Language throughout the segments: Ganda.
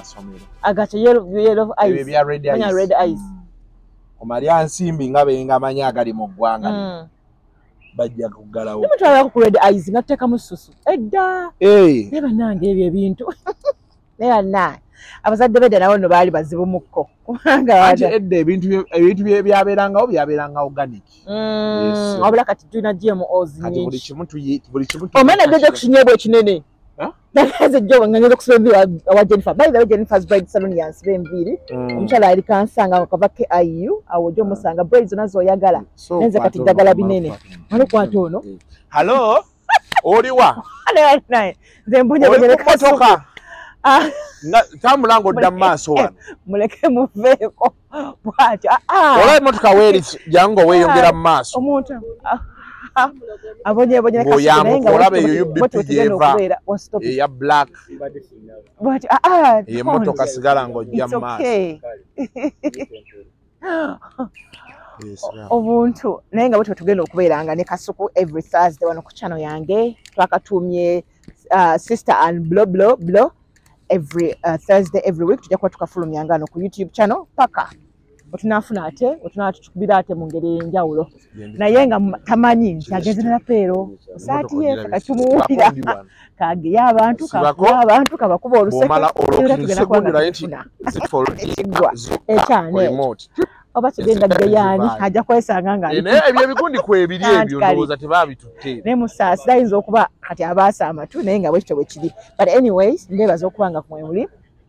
masomero. Agacha yellow eyes. Ebyo bya red eyes. Red eyes. Omalya nsimbi nga bengamanyi agali mu ggwanga. Bajja kuggalawo. Nimutwala ku red eyes nga tuteekamu susu. Edda. Naye bannange ebyo ebintu. Naye bannange abazadde bedda nabo nno baali bazibu mukko. Kubanga anti edda ebintu byabeerangawo byabeeranga organic. Wabula kati tulina GMOs nyingi. Kati buli kimu omwana gejja kukinyeebwa ekinene. Nakaze jjo nga ngenda okusiba enviiri awa Jennifer. By the way, Jennifer's bride salon yansiba enviiri. Omukyala ali kansanga akava KIU awo ojja omusanga braids zonna z'oyagala. Nze kati ddagala binene. Wano ono. Hello? Oliwa? Nze mbunye bwenye motoka. Tambula ng'odda mu maaso wano. Muleke muveeko bw'atyo. Olaba emmotoka weeri jangu weeyongera mu maaso. Omuntu abonyebonye ng'oyambuka olaba eyo UBP gy'eva eya black. Bw'atyo emmotoka sigala ng'ojja mu maaso. Obuntu naye nga bwe tugenda okubeeranga ne Kasuku every Thursday wano ku channel yange twakatuumye Sister and Blo Blo Blo. Every Thursday every week tujja kuba tukafulumyanga no ku YouTube channel paka otunaafuna ate otunatukubira ate mu ngeri ey'enjawulo naye nga tamanyi nti agenze ne Rapeero saati ye katumuwulira kageya abantu kakuba abantu kabakuba oluseke ekyane oba kigenda geyaani ajja kwesanga nga naye ebyo ebikundi kwebiri ebyo ndowooza tebabitutte naye musaasira ayinza okuba kati abaasa amatu naye nga bwekityo bwe kiri. But anyways ndeebaza okuba nga kumwe muli.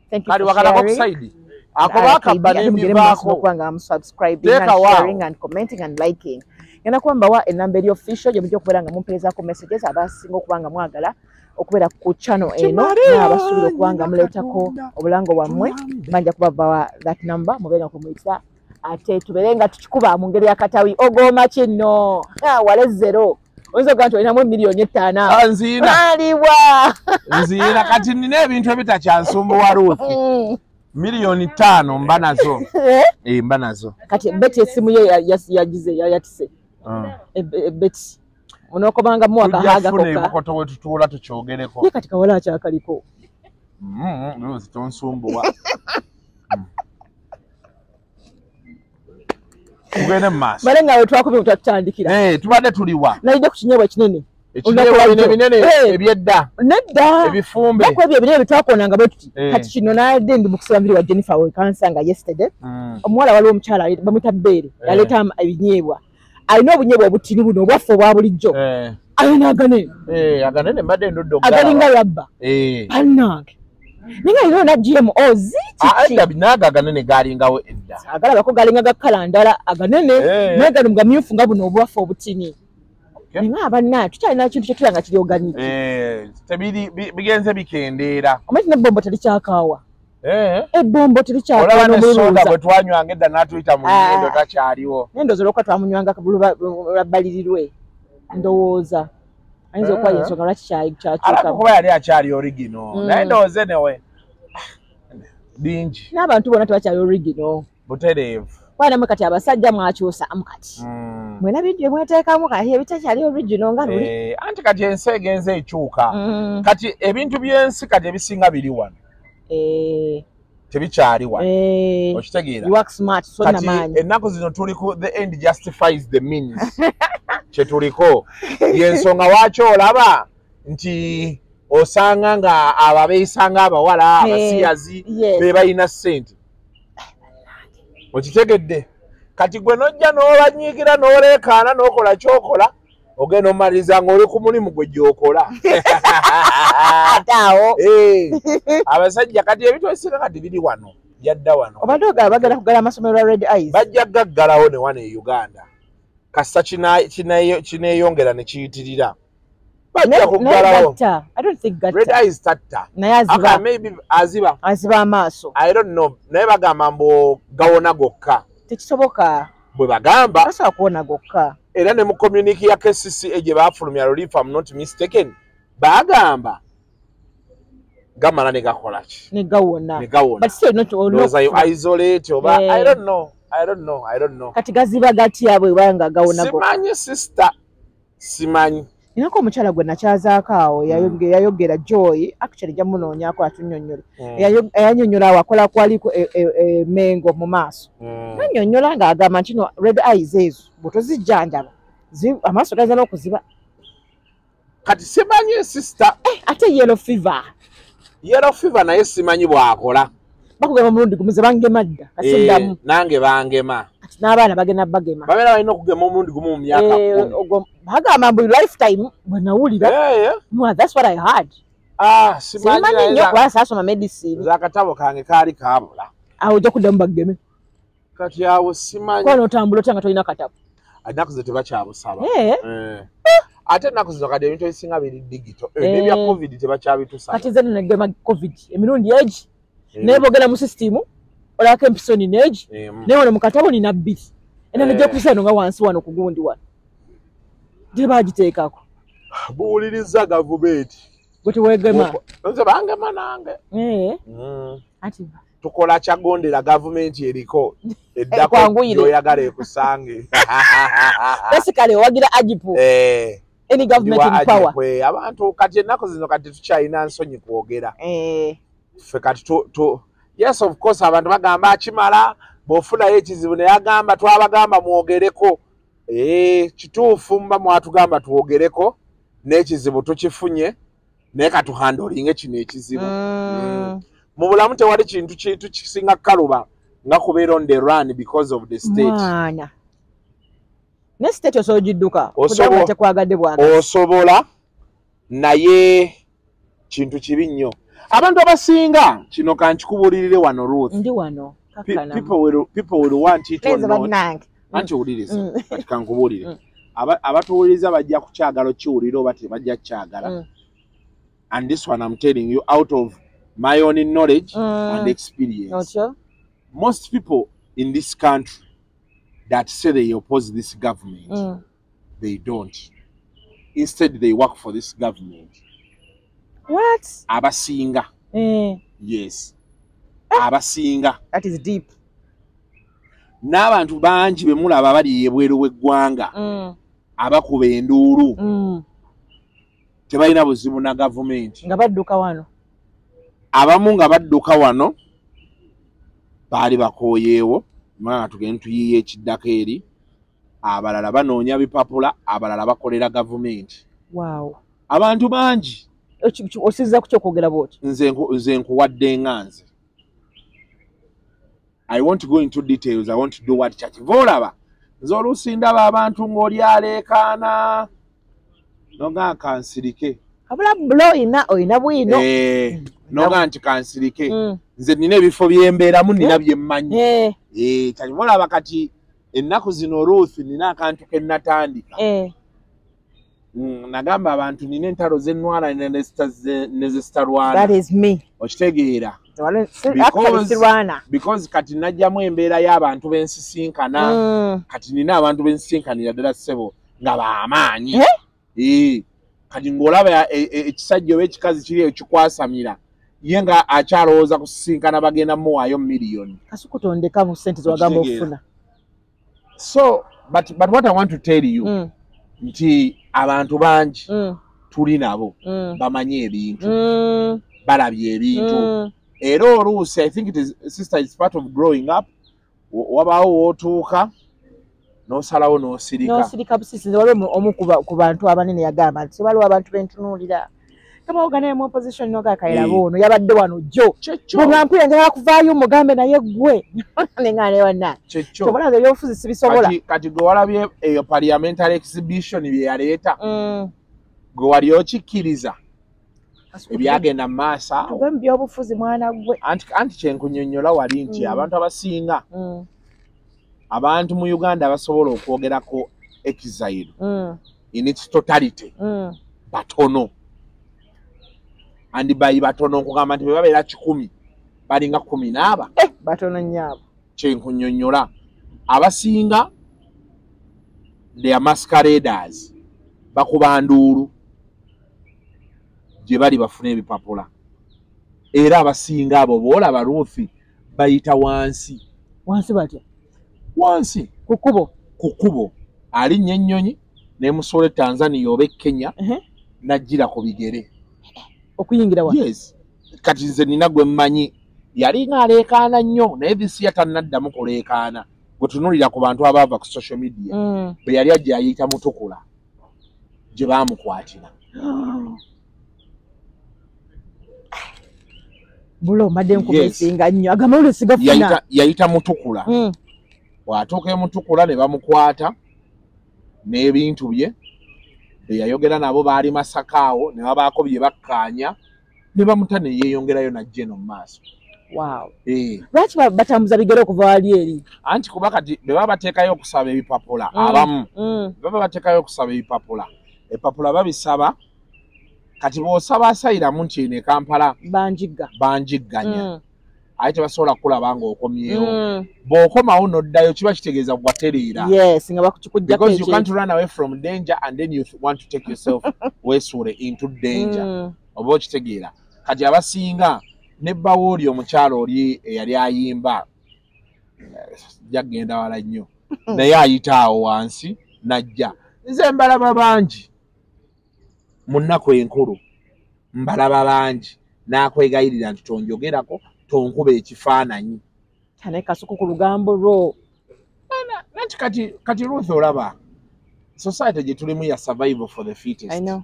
Thank you for sharing. Ako bakabba n'ebivaako okuba nga musubscribing and sharing and commenting and liking. Ngenda kuba mbawa enamba eri official gye mujja okubeera nga mumpeerezaako messages abasinga okuba nga mwagala okubeera ku channel eno n'abasuubira okuba nga muleetako obulango bwammwe banja kuba bawa that number mubeere nga kumuyita ate tubeere nga tukikuba mu ngeri yakatawi ogoma kino wale zero oyinza okuga nti olinamu 5,000,000. Nziina aliwa nziina kati nina ebintu ebitakyansumbuwa Ruth. 5,000,000 mba nazo. Mba nazo kati Betty esimu ye yagize yatise Betty onookobanga muwa kahaga kokka ebukoto we tutuula tukyogereko ye kati kawala akyakaliko. Ruth tonsumbuwa. Tugende mu maaso. Bale nga we twakubye twatutandikira. Tubadde tuliwa. Nalidde ku kinyeebwa ekinene. Ekinyeebwa bino ebinene ebyedda. Nedda. Ebifumbe. Naku ebyo ebinene byetwakoonanga bwe tuti. Kati kino nalidde ndi mu kusiba nviiri wa Jennifer we kansanga yesterday. Omuwala waliwo omukyala bamuyita Bbeere yaleeta ebinyeebwa. Alina obunyeebwa obutini buno obwaffe obwa bulijjo. Alina aganene. Aganene mbadde ndudde okugalaba. Agalinga rabba. Bannange. Ninga alina na GMOs edda binaago aganene galingawo edda. Agalabako galinga ga kkala ndala aganene naye gano gamyufu nga buno obwaffe obutini. Ninga abanna tukyalina kintu kye tulanga kiri organic. Tebiri bigenze bikendeera. Omanyi n'ebbombo terikyakaawa. Ebbombo terikyakaawa. Olaba ne soda bwe twanywanga edda n'atuyita mu nnyindo takyaliwo. Naye ndowooza olw'okuba twamunywanga lwabbalirirwe ndowooza. Ayinza okuba y'ensonga lwaki kyakyuka. Alabika kuba yali akyali original. Naye ndowooza anyway bingi. N'abantu bonna tebakyali original. Butereevu. Kuba nammwe kati abasajja mwakyusaamu kati. Mwena bintu bye mweteekamu kati ebitakyali original nga luli. Anti kati ensi egenze ekyuka. Kati ebintu by'ensi kati ebisinga biri wano. Tebikyali wano. Okitegeera. You work smart so namaanyi. Kati ennaku zino tuliko the end justifies the means. Kye tuliko. Y'ensonga lwaki olaba nti osanga nga ababeeyisanga abawala abasiyazi be balina ssente. Okitegedde. Kati gwe n'ojja n'obanyiigira n'oleekaana n'okola ky'okola ogenda omaliriza ng'oli ku mulimu gwe gy'okola. Ate awo. Abasajja kati ebintu ebisinga kati biri wano byadda wano. Obadde ogamba bagenda kuggala amasomero ga Red Eyes. Bajja gaggalawo ne wano e Uganda. Kasita kineeyongera ne kiyitirira. Bajja kuggalawo. I don't think gatta. Red Eyes tatta. Naye aziba. Maybe aziba. Aziba amaaso. I don't know. Naye bagamba mbu gawona gokka. Tekisoboka. Bwe bagamba. Tasobola kuwona gokka. Era ne mu communique ya KCCA gye baafulumya luli if I'm not mistaken, bagamba gamala ne gakola ki? Ne gawona. Ne gawona. But still not all. Ndowooza you isolate oba I don't know. I don't know. I don't know. Kati gaziba gatya bwe banga gawona gokka. Simanyi sister. Simanyi. Ninako omukyala gwe nakyazaako awo yayogera Joy, actually jamunoonyaako atunnyonnyole. Yanyonnyola awo akola kwaliko Mengo mu maaso. Nannyonnyola ng'agamba nti no red eyes ezo bw'otozijjanjaba amaaso gayinza n'okuziba. Kati simanyi sister. Ate yellow fever. Yellow fever naye simanyi bw'akola. Bakugema omulundi gumu, ze bangema dda kasiddamu. Nange bangema. Kati n'abaana bagenda bagema. Babeera balina okugema omulundi gumu mu myaka 10. Ogwo bagamba mbu lifetime bwe nawulira. That's what I heard. Ah, simanyi nnyo kuba saasoma medicine. Nze akatabo kange kaali kaabula. Awo ojja kuddamu bageme. Kati awo simanyi. Kuba n'otambula otya nga tolina katabo. Ennaku zino tebakyabusaba. Ate ennaku zino kati ebintu ebisinga biri digital. N'ebya COVID tebakyabitusaba. Kati nze negema COVID emirundi egi. Naye bw'ogenda mu system olabako empiso nina egi. Naye wano mu katabo nina 2. Era nojja kuyisa eno nga wansi wano ku gundi wano. Gye baagiteekako. Buwuliriza gavumenti. Gwe teweegema. Nze bangema nange. Ati tukola kyagondera gavumenti eriko eddako gy'oyagala ekusange. Basically owagira ajipu. Any government in power. Abantu kati ennaku zino kati tukyalina nsonyi kwogera. Ffe kati yes of course abantu bagamba akimala bw'ofunayo ekizibu naye agamba twabagamba mwogereko. Kituufu mba mwatugamba twogereko n'ekizibu tukifunye naye katuhandolinge kino ekizibu. Mu bulamu tewali kintu kisinga kaluba nga kubeera on the run because of the state. Mwana. Ne state osobola ogidduka kubanga tekwagadde bwagazi. Osobola naye kintu kibi nnyo. Abantu abasinga kino kankikubulirire wano Ruth. Ndi wano. People will want it or not. Anti owuliriza kati kankubuulire. Abatuwuliriza bajja kukyagala okiwulira oba tebajja kukyagala. And this one I'm telling you out of my own knowledge and experience. Okay. Most people in this country that say they oppose this government, they don't. Instead, they work for this government. What? Abasinga. Yes. Abasinga. That is deep. N'abantu bangi be mulaba bali ebweru w'eggwanga abakuba enduulu tebalina buzibu na gavumenti. Nga badduka wano. Abamu nga badduka wano baali bakooyeewo mwana tugende tuyiye ekiddako eri, abalala banoonya bipapula, abalala bakolera gavumenti. Wow. Abantu bangi. Osinziza ku kyokwogera bw'otyo? Nze nkuwadde nga nze. I want to go into details. I want to do what church. Volaba. Nze oluusi ndaba abantu ng'oli aleekaana noga kansirike. Kabula bulo oyina bwino. Noga nti kansirike. Nze nina ebifo byembeeramu nina bye mmanyi. Kati volaba kati ennaku zino Ruth nina akantu ke natandika. Nagamba abantu nina entalo zennwana ne zisitalwana. That is me. Okitegeera. Because kati najjamu embeera y'abantu b'ensisinkana. Kati nina abantu b'ensisinkanira ddala ssebo nga b'amaanyi. Kati ng'olaba ekisajja oba ekikazi kiri ekikwasamira ye nga akyalowooza kusisinkana bagenda muwaayo miliyoni. Kasuku tondeka mu ssente z'owagamba okufuna. So but what I want to tell you nti abantu bangi tuli nabo bamanyi ebintu, balabye ebintu. Era oluusi I think it is, sister, it's part of growing up. Wabaawo w'otuuka n'osalawo n'osirika. N'osirika busisi. Nze waliwo omu ku bantu abanene yagamba nti waliwo abantu bentunuulira kama naye mu opposition n'ogakaira ono yabadde wano jjo bw'ampulira njagala kuvaayo mugambe naye ggwe nengaane wanna tobola nze ebyobufuzi sibisobola. Kati gwe walabye eyo parliamentary exhibition bye yaleeta, gwe wali okikkiriza ebyagenda mu maaso awo? Tuve mu byobufuzi mwana gwe. Anti kyenkunyonnyola wali nti abantu abasinga abantu mu Uganda basobola okwogerako exile in its totality batono. And by batono nkugamba nti bwe babeera 10 balinga 14. Batono nnyo. Kyenkunyonnyola abasinga they are masqueraders, bakuba nduulu gye bali bafune ebipapula. Era abasinga abo bw'olaba Ruth bayita wansi. Wansi batya? Wansi ku kkubo. Ku kkubo alinnya ennyonyi Nemusola Tanzania oba Kenya, najjira ku bigere okuyingira wa. Yes, kati nze nina gwe mmanyi yali ng'aleekaana nnyo, naye this year tannaddamu kuleekaana. Gwe tunuulira ku bantu abaava ku social media, bwe yali ajja ayita Mutukula gye baamukwatira. Bulo mbadde nkumesinga nnyo, agamawulire sigafuna. Yayita Mutukula. Bw'atuuka e Mutukula ne bamukwata n'ebintu bye, be yayogera nabo baali Masaka awo, ne babaako bye bakkaanya ne bamuta ne yeeyongerayo najja eno mu maaso. Wow. Lwaki batambuza bigere okuva wali eri? Anti kuba kati bwe baba bateekayo okusaba ebipapula, abamu baba bateekayo okusaba ebipapula, ebipapula babisaba. Kati bw'osaba asayiramu nti eno e Kampala banjigganya, aye tebasobola kukulaba ng'okomyewo. Bw'okomawo n'oddayo kiba kitegeeza watereera. Yes, nga bakukikugjako. Because you can't run away from danger and then you want to take yourself weesuule into danger. Oba okitegeera. Kati abasinga ne bbawo oli omukyalo oli eyali ayimba, jagenda wala nnyo, naye ayita awo wansi n'ajja. Nze mbalaba bangi mu nnaku enkulu, mbalaba bangi n'akwegayirira nti tonjogerako, tonkuba ekifaananyi. Naye Kasuku ku lugambo lwo. Nanti kati Ruth olaba society gye tulimu ya survival for the fittest. I know.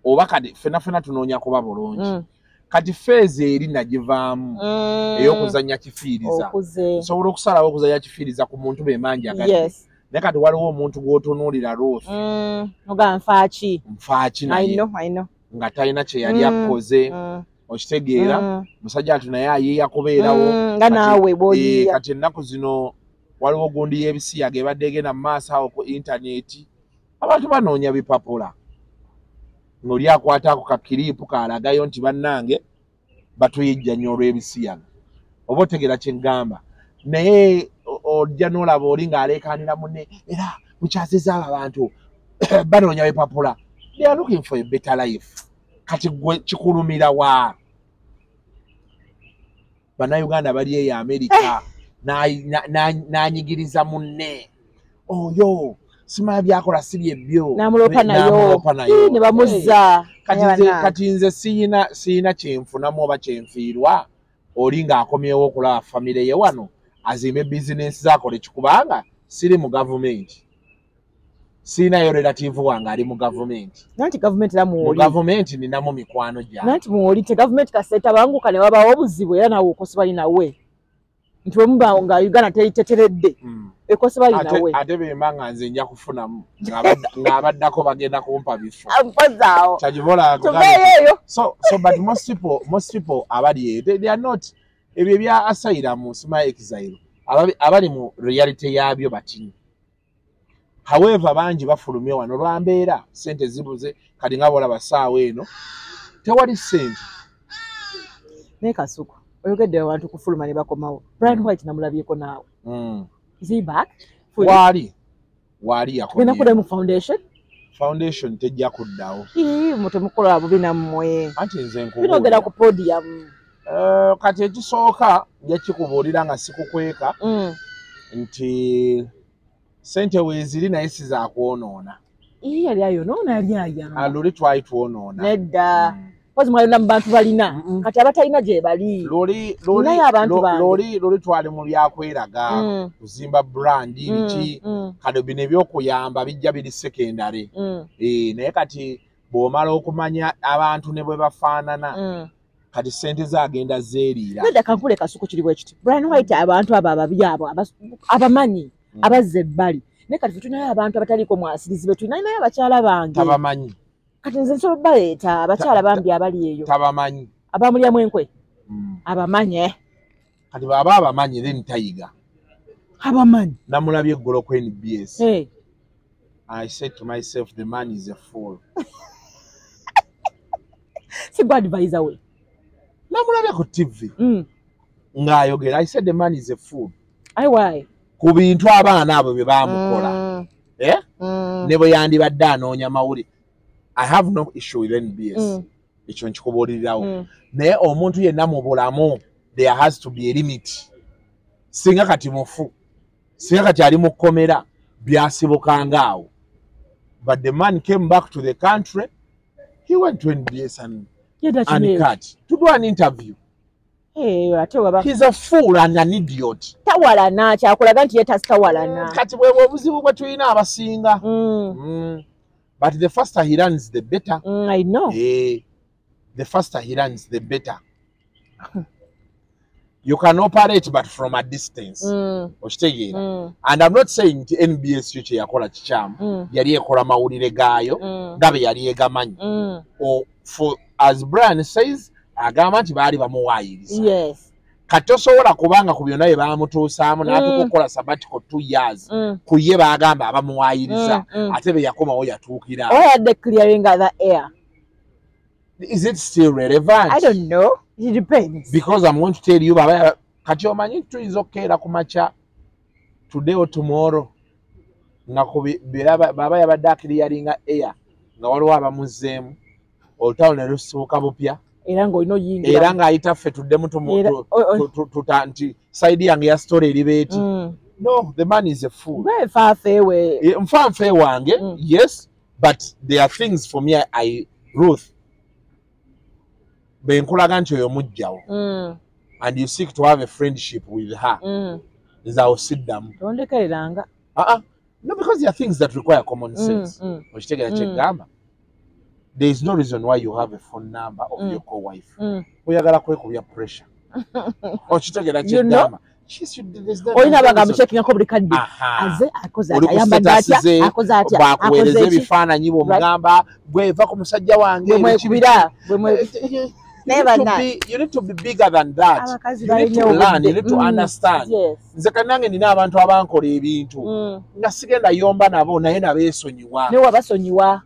Oba kati ffenna ffenna tunoonya kuba bulungi. Kati feezi eri nagivaamu ey'okuzannya kifiiriza. Nsobola okusalawo okuzannya kifiiriza ku muntu be mangi agadde. Yes. Naye kati waliwo omuntu gw'otunuulira Ruth. Oga nfaaki. Nfaaki naye. I know, I know. Nga talina kye yali akoze. Okitegeera. Musajja ati naye ayiiya kubeerawo. Nga naawe bw'oyiiya. Kati ennaku zino waliwo gundi y'ebisiyaga ebadde egenda mu maaso awo ku intaneti. Abantu banoonya bipapula. Ng'oli akwata ako kakiriipu kaalagayo nti bannange batuyijja nnyo olw'ebisiyaga. Oba otegeera kye ŋŋamba. Naye ojja n'olaba oli ng'aleekaanira munne, era mukyazizza abo abantu banoonya bipapula. They are looking for a better life. Kati gwe kikulumira wa? Bannayuganda bali eyo Amerika n'anyigiriza munne. Oyo simala byakola si byebyo. N'amulopa nayo. Ne bamuzza. Kati nze siyina kyenfunamu oba kyenfiirwa oli ng'akomyewo okulaba famire ye wano azimbe bizinensi z'akola ekikubanga siri mu gavumenti. Sirinayo relative wange ali mu gavumenti. Nanti gavumenti era muwoli. Mu gavumenti ninamu mikwano gyange. Nanti muwoli te gavumenti kaseta banguka ne wabawo obuzibu era nawe okosebali nawe. Nti bwe muba nga Uganda teteredde. Ekosebali nawe. Ate bwe mba nga nze nja kufunamu ng'abaddako bagenda kumpa bifo. Mpozaawo. Kyagivola tuveeyo. So but most people abali eyo they are not ebyo ebya asylum sima exile abali mu reality yaabyo batini. However, bangi bafulumye wano lwa mbeera ssente zibuze kati nga bw'olaba ssaawa eno tewali ssente. Naye Kasuku oyogedde abantu kufuluma ne bakomawo. Brian White namulabyeko naawe. Is he back? Waali yakomyewo. Tugenda kuddayo mu foundation? Foundation tejja kuddawo. Ii, temukola bubi nammwe. Anti nze nkubuulira. Binogera ku podium. Kati ekisooka nja kikubuulira nga sikukweka nti sente weeziri naye si za kwonoona. Ii, yali ayonoona, yali ayamba. Luli twali twonoona. Nedda. Mpozi mwalina mu bantu balina. Kati abatalina gye bali. Naye abantu bange. Luli twali mu byakweraga, kuzimba brand, biki. Kati bino ebyokuyamba bijja biri secondary. Naye kati bw'omala okumanya abantu ne bwe bafaanana, kati sente zaagenda zeeriira. Nedda kankule Kasuku kiri bwe kiti. Brian White abantu abo ababi abo abamanyi abazze ebbali. Naye kati ffe tulinayo abantu abataliiko mwasirizi be tulina naye abakyala bange. Tabamanyi. Kati nze nsobola baleeta abakyala bambi abali eyo. Tabamanyi. Abamulyamu enkwe. Abamanye. Kati baba abamanyi then tayiga. Abamanyi. Namulabye eggulo ku NBS. Hey. I said to myself, the man is a fool. Si gwe advisor we. Namulabye ku TV. Ng'ayogera. I said the man is a fool. Aye why? Ku bintu abaana abo bye baamukola. Ne bwe yandibadde anoonya mawulire. I have no issue with NBS. Ekyo nkikubuulirirawo. Naye omuntu yenna mu bulamu there has to be a limit. Singa kati mufu, singa kati ali mu kkomera, byasibukanga awo. But the man came back to the country. He went to NBS and cut to do an interview. Hey, ate waba He's a fool and an idiot. Tawalana, kyakulaga nti ye tasitawalana. Kati bwe obuzibu bwe tulina abasinga. But the faster he runs, the better. I know. The faster he runs, the better. You can operate, but from a distance. Okitegeera? And I'm not saying nti NBS yo kye yakola kikyamu. Yali ekola mawulire gaayo, nga be yali egamanyi. Or for, as Brian says, agamba nti baali bamuwaayiriza. Yes. Kati tosobola kubanga ku byonna bye baamutuusaamu n'atuuka okukola sabbatical 2 years, ku ye baagamba abamuwaayiriza, ate be yakomawo yatuukira. Or had the clearing the air. Is it still relevant? I don't know. It depends. Because I'm going to tell you, baba, kati omanyi tuyinza okukeera ku makya today or tomorrow nga ku baba yabadde aclearinga air, nga waliwo abamuzzeemu, olutalo ne lusibuka bupya. Era ng'olina oyingira. Era ng'ayita ffe tuddemu tuta nti side yange ya story eriba eti. No, the man is a fool. Gwe nfaafeewe. Nfanfe wange. Yes, but there are things for me, I Ruth, benkulaga nti oyo mujjawo and you seek to have a friendship with her, nze awo siddamu. Tondekereranga. Uh-uh. No, because there are things that require common sense. Okitegeera kyegamba? There is no reason why you have a phone number of your co-wife. Oyagala kwekubya pressure, okitegeera You know? kyegamba? Olina abagamba checkingako buli kadde, aze akoze atya, ayambadde atya, akoze atya, bakuweereza akoze ki. Ebifaananyi bwomugamba gweva ku musajja wange. Bwe mwekubira, bwe mwe You need to be bigger than that. Abakazi You need to learn, you need to understand. Nze kanange nina abantu abankola ebintu nga sigenda yomba nabo, naye nabeesonyiwa. Naye wabasonyiwa.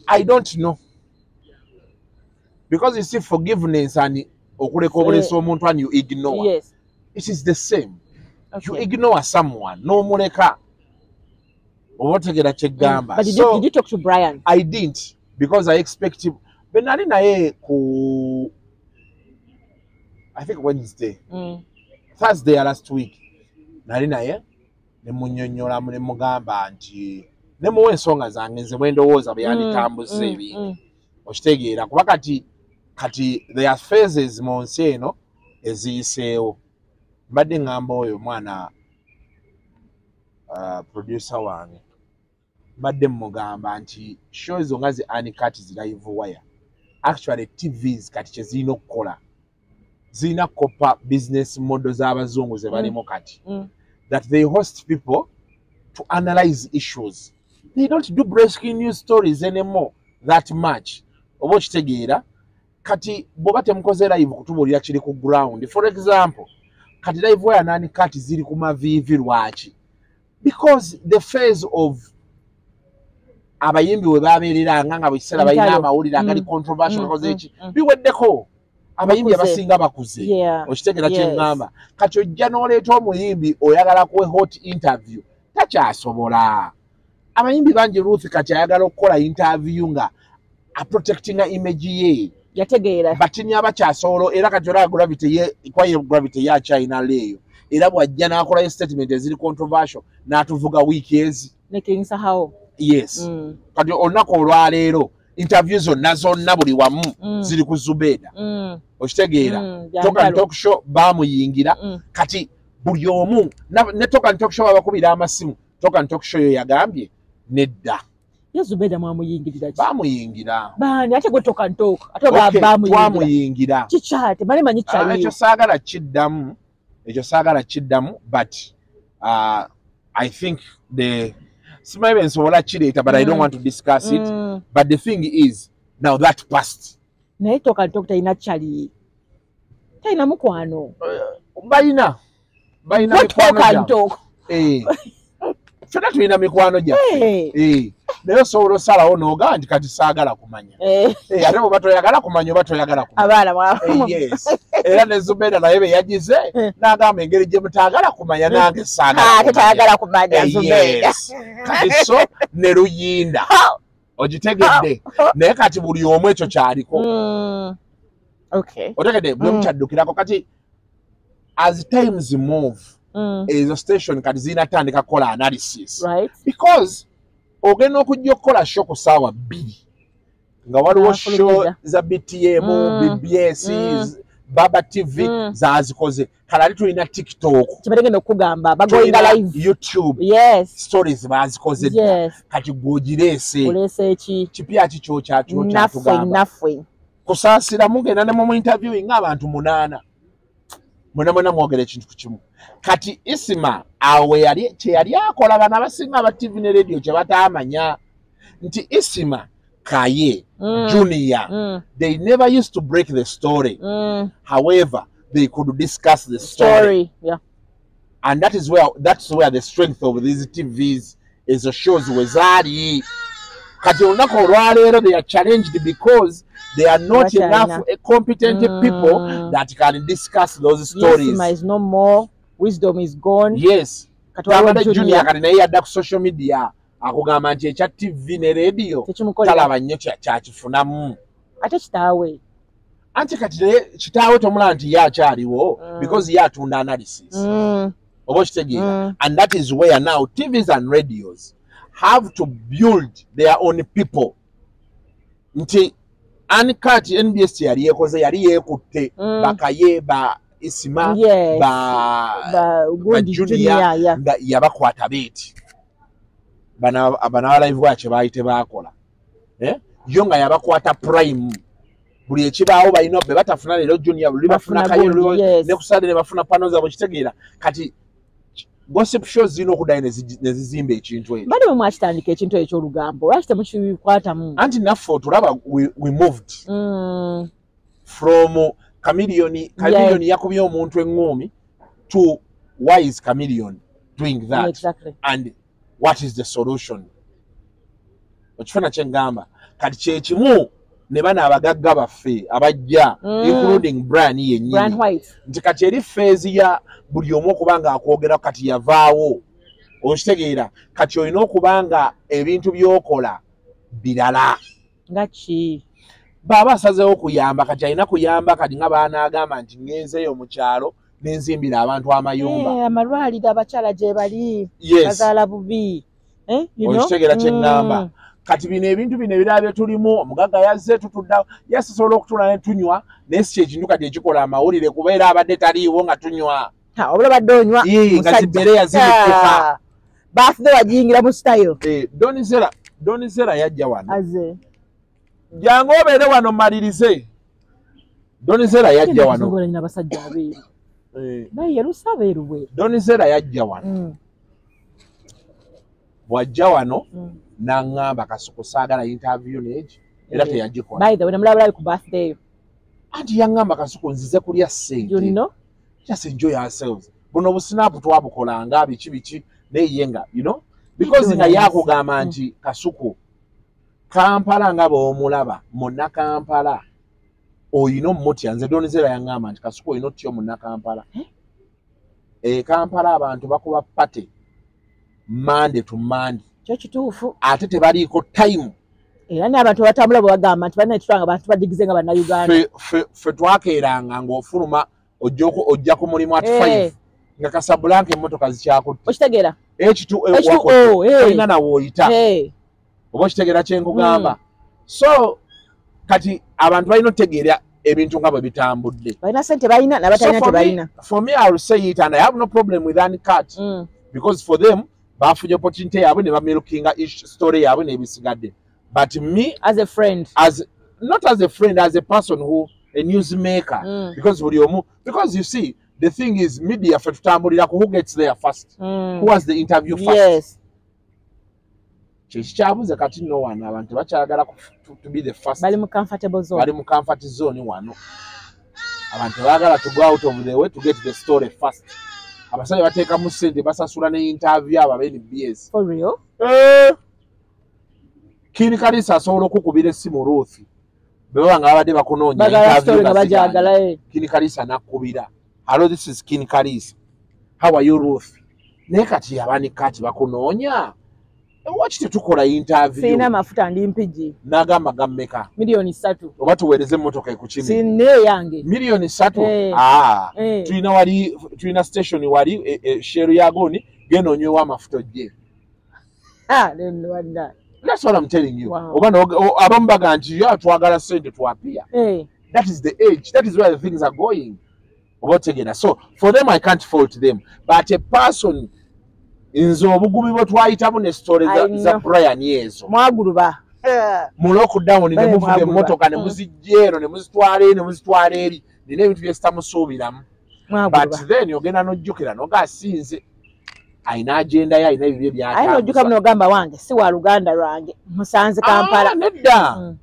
I don't know, because you see, forgiveness and okuleka obulesa omuntu and you ignore, it is the same. You ignore someone n'omuleka, oba otegera kyeggamba? But did you talk to Brian? I didn't, because I expect him. Bwe nali naye ku, I think Wednesday, Thursday ya last week, nali naye ne munnyonnyolamu ne mugamba nti ne muwa ensonga zange nze bwe ndowooza bwe yanditambuza ebintu. Okitegeera? Kuba kati there are phases mu nsi eno eziyiseewo. Mbadde ŋŋamba oyo omwana, producer wange, mbadde mugamba nti show ezo nga zi Uncut, zi Live Wire, actually TVs kati kye zirina okukola, zirina kukopa business model z'abazungu ze balimu kati, that they host people to analyze issues. They don't do breaking news stories anymore that much, oba okitegeera? Kati bw'oba temukoze live kutubuulira kiri ku ground, for example kati Live Wire nani kati ziri ku maviivi. Lwaki? Because the phase of abayimbi we babeereranga nga buli kiseera balina Entalo. amawulire agali controversial, bakoze eki, biweddeko. Abayimbi Bakuze. abasinga bakuze. Okitegeera kyeŋŋamba? Kati ojja n'oleeta omuyimbi oyagala kuwe hot interview, takyasobola. Abayimbi bangi, Ruth, kati ayagala okukola interview nga aprotectinga image ye. Yategeera. Batini abakyasobola. Era kati olaba Gravity ye, kwaye Gravity ye akyalina leeyo, era bw'ajja n'akolayo statement eziri controversial n'atuvuga wiiki ezi. Ne King Sahawo. Yes. Kati olunaku olwaleero interview zonna zonna buli wamu ziri ku Zubeda. Okitegeera? Talk and Byantalo. Talk Show bamuyingira. Kati buli omu ne Talk and Talk Show babakubira amasimu. Talk and Talk Show yo yagambye nedda. Ye Zubeda mwamuyingirira ki? Bamuyingira. Baani? Ate gwe Talk and Talk ate Okay, bamuyingira. twamuyingira. Kikyate male manyi Ah, kyaliyo. Ekyo saagala kiddamu, ekyo saagala kiddamu, but I think the simanyi bwe nsobola kireeta, but I don't want to discuss it. But the thing is, now that past. Naye Talk and Talk talina kyali, talina mukwano. Balina Gwe Talk mikwano and gyabwe. Talk. Eh. Ffenna tulina mikwano gyaffe. Hey. Eh. Naye osobola osalawo n'ogamba nti kati saagala kumanya. Eh, ate bw'oba toyagala kumanya, oba toyagala kumanya. Abaana mwa Eh, yes. Era ne Zubeda naye bye yagize n'agamba engeri gye mutaagala kumanya, nange saagala Ah, kumanya. tetayagala kumanya. Eh, Zubeda. yes. Kati so ne luyinda, ogitegedde? Naye kati buli omu ekyo kyaliko. Okay. Otegedde? Buli omu kyaddukirako. Kati as times move, ezo station kati zirina tandika kukola analysis, because Ogenda okujja okukola show ku ssaawa 2 nga waliwo show za BTM, BBS, Baba TV zazikoze. Kale ate tulina TikTok, Kyebatagenda okugamba bagoinga live, YouTube, yes, stories bazikoze dda. Kati gwogireese, oleese ki? Kipya ki kyokyatugamba? Naffe Kusaasira mugenda ne mu interviewing ng'abantu 8 mwena mwena mwogera ekintu kimu. Kati Isima awe yali kye yali akola, bano abasinga aba TV ne radio kye bataamanya nti Isima Kaye, Junior, they never used to break the story. However, they could discuss the story. Yeah. And that's where the strength of these TVs is the shows wezali. Kati olunaku olwaleero they are challenged because they are not enough competent people that can discuss those stories. Isima is no more, wisdom is gone. Yes. Kati Junior kati naye yadda ku social media akugamba nti ekya TV ne radio talaba nnyo kyakifunamu. Ate kitaawe. Anti kati kitaawe tomulaba nti ye akyaliwo because ye atunda analysis. Oba okitegeera? And that is where now TVs and radios have to build their own people. Nti Uncut NBS yali yekoze, yali yeekutte Bakaye, ba Isima, ba Junior, nga yabakwata beeti. Bana live watch bayite bakola. Yo nga yabakwata prime. Buli ekibaawo balina be batafuna leero Junior, buli bafuna Kaye, ne kusale ne bafuna pano zaabwe, kitegeera. Kati gossip shows zirina okuddayo ne zizimba ekintu ekyo. Bali bwe mwakitandika ekintu ekyo eky'olugambo, lwaki temukikwatamu? Anti naffe otulaba we moved from Chameleone, Chameleone yakubye omuntu eŋŋumi to why is Chameleone doing that? Exactly. And what is the solution? Okifuna kye ngamba. Kati kye kimu ne bano abagagga baffe abajja, including Brian yennyini. Brian White. Nti kati eri phase ya buli omu okuba nga akwogera kati yavaawo. Okitegeera? Kati olina okuba nga ebintu by'okola birala. Nga ki? Baba asazeewo okuyamba, kati alina kuyamba kati nga baanaagamba nti ngenzeeyo mu kyalo nenzimbira abantu amayumba. Amalwaliro abakyala gye bali, bazaala bubi. Okitegeera kye ŋŋamba? Kati bino ebintu bino ebirala bye tulimu, omugagga yazze tutudda, yasisobola okutuula ne tunywa, naye si kyekintu kati ekikola amawulire kuba era abadde taliiwo nga tunywa. Obula badde onywa, nga zibeere yazibikkuka. Birthday wagiyingira mu style. Donizera yajja wano. Aze. Jangu obeere wano mmalirize. Donizera yajja wano. Abasajja abeeru. Naye yerusa abeeru bweru. Donizera yajja wano. Bw'ajja wano n'aŋŋamba Kasuku saagala interview n'egi era teyagikola. By the way, namulaba ku birthday. Anti yaŋŋamba Kasuku nzize kulya ssente. You know? Just enjoy yourselves. Buno businapu twabukolanga biki biki naye ye nga, you know? Because nga yakugamba nti Kasuku Kampala nga bw'omulaba munna Kampala oyina omutya. Nze Donizera yaŋŋamba nti Kasuku oyina otya omunna Kampala. Kampala abantu bakuba party Monday to Monday. Kyo kituufu. Ate tebaliiko time. Era n'abantu abatambula bwe bagamba nti balina ekitwanga abantu badigize nga Bannayuganda. Ffe twakeeranga ng'ofuluma ojja ku mulimu at 5 nga Casablanca emmotoka zikyakutte. Okitegeera? H2O olina nawe oyita. Oba okitegeera kye nkugamba? So kati abantu balina okutegeera ebintu nga bwe bitambudde. Balina ssente balina n'abatalina tebalina. For me I will say it and I have no problem with Uncut. Because for them bafunye opportunity yaabwe ne bamilkinga each story yaabwe n'ebisigadde. But me as a friend, as not as a friend, as a person who a newsmaker, because buli omu, because you see the thing is media ffe tutambulira ku who gets there first, who has the interview first. Yes. Kyekikyabuze kati nno wano abantu bakyagala to be the first. Bali mu comfortable zone. Bali mu comfort zone wano. Abantu baagala to go out of the way to get the story first. Abasajja bateekamu ssente basasula ne interview abo aba NBS. For real? Kini Kalisa asobola okukubira essimu Ruth. Bwe baba nga babadde bakunoonya interview nga bagyagala. Kini Kalisa n'akkubira. Hello, this is Kini Kalisa. How are you, Ruth? Naye kati abani kati bakunoonya. Lwaki tetukola interview? Sirina mafuta ndi Mpigi. N'agamba gammeka? 3 million. Oba tuweereze emmotoka ekukime. Sirina eyange. 3 million? Tulina wali, tulina station wali, Shell ya goni, genda onywewo amafuta ojje. That's what I'm telling you. Oba abamu baga nti twagala ssente twapia. That is the age. That is where the things are going. Oba otegeera. So for them, I can't fault them. But a person nze obugubi bwe twayitamu ne story za Brian ezo. Mwaguluba. Mu lockdown ne muvuga emmotoka ne muzijja eno ne muzitwala eno ne muzitwala eri. Nina ebintu bye sitamusuubiramu. But then ogenda n'ojjukira n'ogasinze ayina agenda ye, ayina ebibye by'atambuza. Aye n'ojjuka n'ogamba wange si wa luganda lwange musanze Kampala. Nedda.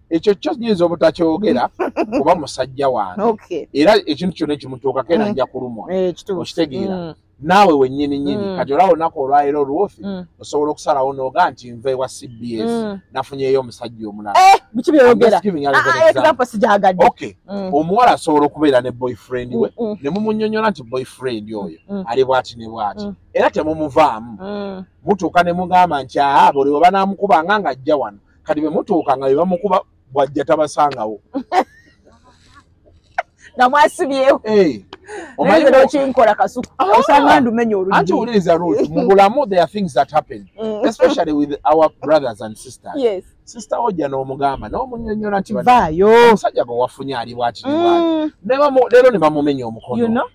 Ekyo kyo nnyinza obutakyogera kuba musajja wange. Era ekintu kyonna ekimutuukako era nja kulumwa. Okitegeera. Naawe wennyini nnyini kati olaba olunaku olwaleero olwofi osobola okusalawo n'oga nti nva ewa CBS nafunyeeyo omusajja omulala. Biki by'oyogera? Example sijagadde. Okay. Omuwala asobola okubeera ne boyfriend we ne mumunnyonnyola nti boyfriend oyo ali bw'ati ne bw'ati era temumuvaamu. Mutuuka ne mugamba nti aa buli we banaamukubanga ng'ajja wano. Kati bwe mutuuka nga bwe bamukuba bw'ajja tabasangawo. Nga mwasibyewo. Omanyi okinkola Kasuku osanga ndumenya oluggi. Anti wuliriza Ruth, mu bulamu there are things that happen, especially with our brothers and sisters. Yes. Sister ojja n'omugamba n'omunnyonnyola nti vaayo omusajja gwe wafunye ali bw'ati ne bw'ati. Leero ne bamumenya omukono. You know?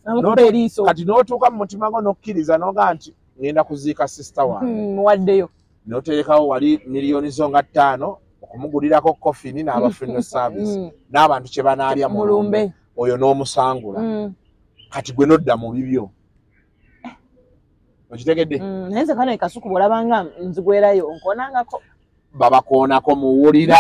Namukuba eriiso. Kati n'otuuka mu mutima gwo n'okkiriza n'ogaa nti ngenda kuziika sister wange. Muwaddeyo. N'oterekawo wali miliyoni zo nga 5 okumugulirako coffin n'aba funeral service n'abantu kye banaalya mu lumbe. Oyo n'omusangula. Kati gwe n'odda mu bibyo. Okitegedde? Naye nze kano Kasuku bw'olabanga nzigwerayo onkoonangako. Babakoonako muwulira.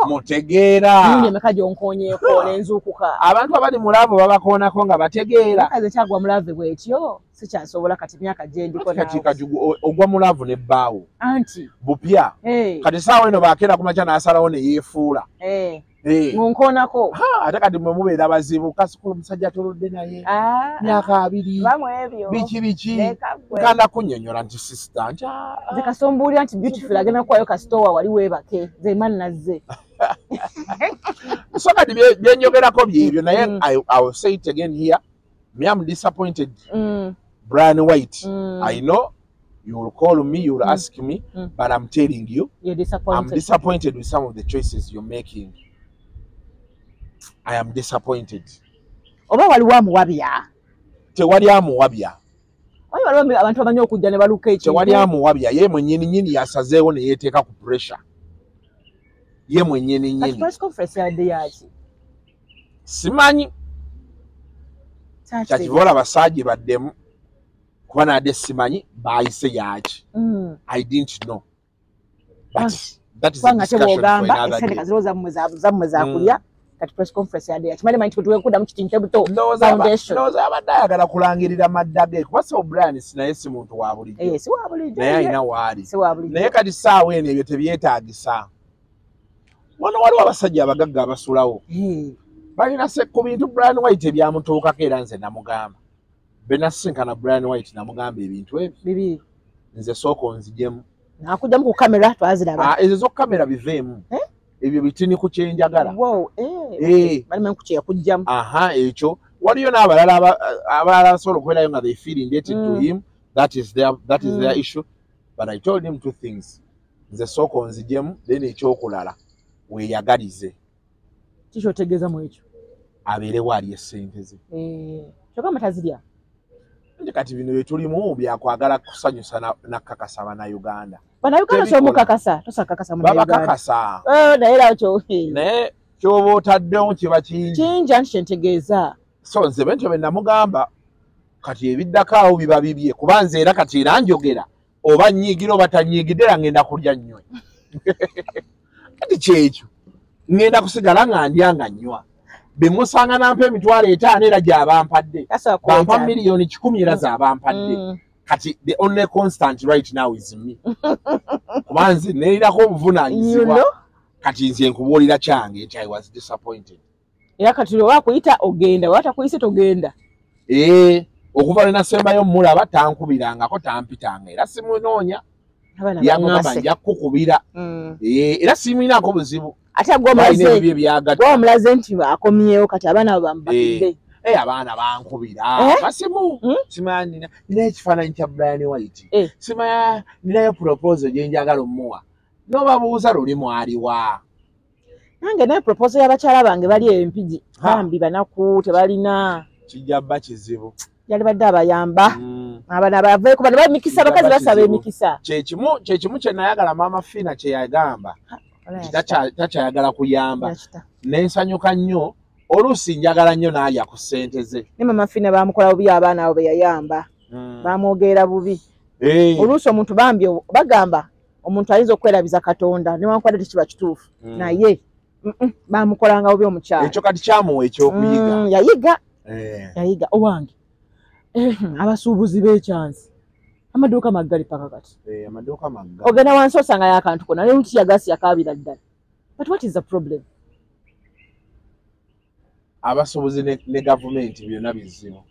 Mutegeera. Mirundi emeka gy'onkoonyeeko ne nzuukuka. Abantu abali mu love babakoonako nga bategeera. Mukazi kyagwa mu love bw'etyo sikyasobola kati myaka gye ndiko naawe. Kati ogwa mu love ne bbaawo. Anti. Bupya. Kati ssaawa eno bakeera ku makya n'asalawo ne yeefuula. Ngonkoonako. Ate kati mwe mubeera bazibu. Kasuku omusajja toludde naye. Myaka 2. Bamu ebyo. Biki biki. Nkanda kunnyonnyola nti sister nti. Nze kasombuulira nti beautiful agenda kuwayo kasitowa wali weebake. Nze mani nazze. So kati bye njogerako byebyo naye I will say it again here. Me, I'm disappointed. Brian White. I know you will call me, you will ask me, but I'm telling you, you're disappointed. I'm disappointed with some of the choices you're making. I am disappointed. Oba waliwo amuwabya. Tewali amuwabya. Waliwo abantu abamanyi okujja ne baluka ekintu. Tewali amuwabya. Ye mwennyini nnyini yasazeewo ne yeeteeka ku pressure. Ye mwennyini nnyini. Kati press conference yabadde yaki? Simanyi. Kyakivola abasajja baddemu kuba nadde simanyi baayise yaki. I didn't know. But that is a discussion for another day. Zammwe zakulya. Kati press conference yadde yakimale manyi nti tuwekuddamu kitinte buto foundation. Ndowooza abadde ayagala kulangirira madda ge kuba so Brian naye si muntu wa bulijjo. Si wa bulijjo. Naye alina waali. Si wa bulijjo. Naye kati ssaawa eno ebyo tebyetaagisa. Wano waliwo abasajja abagagga abasulawo. Balina ku bintu Brian White ebyamutuukako era nze namugamba. Bwe nasisinkana Brian White namugamba ebintu ebyo. Bibi. Nze sooka onzigyemu. Nakugyamu ku kamera twaziraba. Ezo zo kamera biveemu. Ebyo bitini ku kyenjagala. Balimanyi ku kyeyakugyamu. Ekyo waliyo n'abalala abalala abasobola okubeerayo nga they feel indebted to him. That is their issue. But I told him two things. Nze sooka onzigyemu, then ekyokulala weeyagalize. Kiki otegeeza mu ekyo? Abeerewo alye ssente ze. Kyokka tazirya. Nje kati bino bye tulimu byakwagala kusanyusa nakakasa bannayuganda. Bannayuganda tomukakasa, tosakakasa munnayuganda. Babakakasa. Naye era kyo. Naye ky'oba otaddewo kiba kingi. Kingi anti kye ntegeeza. So nze bentyo bwe namugamba kati ebiddako awo biba bibye kuba nze era kati era njogera oba nnyiigira oba tannyiigidde era ngenda kulya nnywe. Kati kyekyo ngenda kusigala nga ndya nga nnywa. Bwe musanga nampa 5,000 era gy'abampadde. Bampa 1,000,000 era z'abampadde. Kati the only constant right now is me. Kuba nze neerako obuvunaanyizibwa. Kati nze nkubuulira kyange nti I was disappointed. Era kati oba akuyita ogenda, oba takuyise togenda. Okuva lwe nasembayo mmulaba tankubirangako tampitanga era simunoonya. Yaŋŋamba nja kukubira. Era simulinaako buzibu. Ate gwe omulaze nti akomyewo kati abaana abo bamubakidde. Abaana bankubira masimu, simanya nina ekifaananyi kya Brian White, simanya ninayo proposal gye njagala omuwa, n'obabuuza luli mwaliwa. Nange naye proposal y'abakyala bange bali Empigi, bambi banaku tebalina. Kijja bba kizibu. Yali badde abayamba. Abaana baveeko bano bamikisa, abakazi basaba emikisa. Kyekimu kye nayagala Maama Fiina kye yagamba. Takyayagala kuyamba. Nensanyuka nnyo, oluusi njagala nnyo n'alya ku ssente ze. Ne Maama Fiina baamukola bubi abaana abo be yayamba. Baamwogerera bubi. Oluusi omuntu bambi bagamba omuntu ayinza okwerabiza Katonda newankubadde tekiba kituufu. Naye baamukolanga bubi omukyala. Ekyo kati kyamuwa ekyokuyiga. Yayiga. Yayiga owange. Abasuubuzi b'ekyansi amaduuka maggali paka kati. Amaduuka maggali. Ogenda wansi osangayo akantu konna naye nti yagasi yakaabira ddala. But what is the problem? Abasuubuzi ne gavumenti byonna bizibu.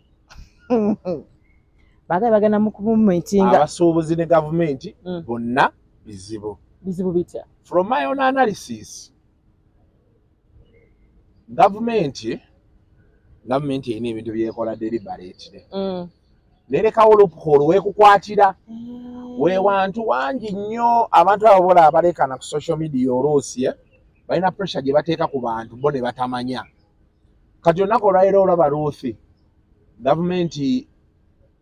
Baagaye bagenda mu kubumitinga. Abasuubuzi ne gavumenti bonna bizibu. Bizibu bitya? From my own analysis, gavumenti erina ebintu byekola deliberately. Nerekawo loophole weekukwatira. Weewantu wangi nnyo abantu abo bola abalekana ku social media oluusi balina pressure gye bateeka ku bantu bo ne batamanya. Kati olunaku olwaleero olaba Ruth, gavumenti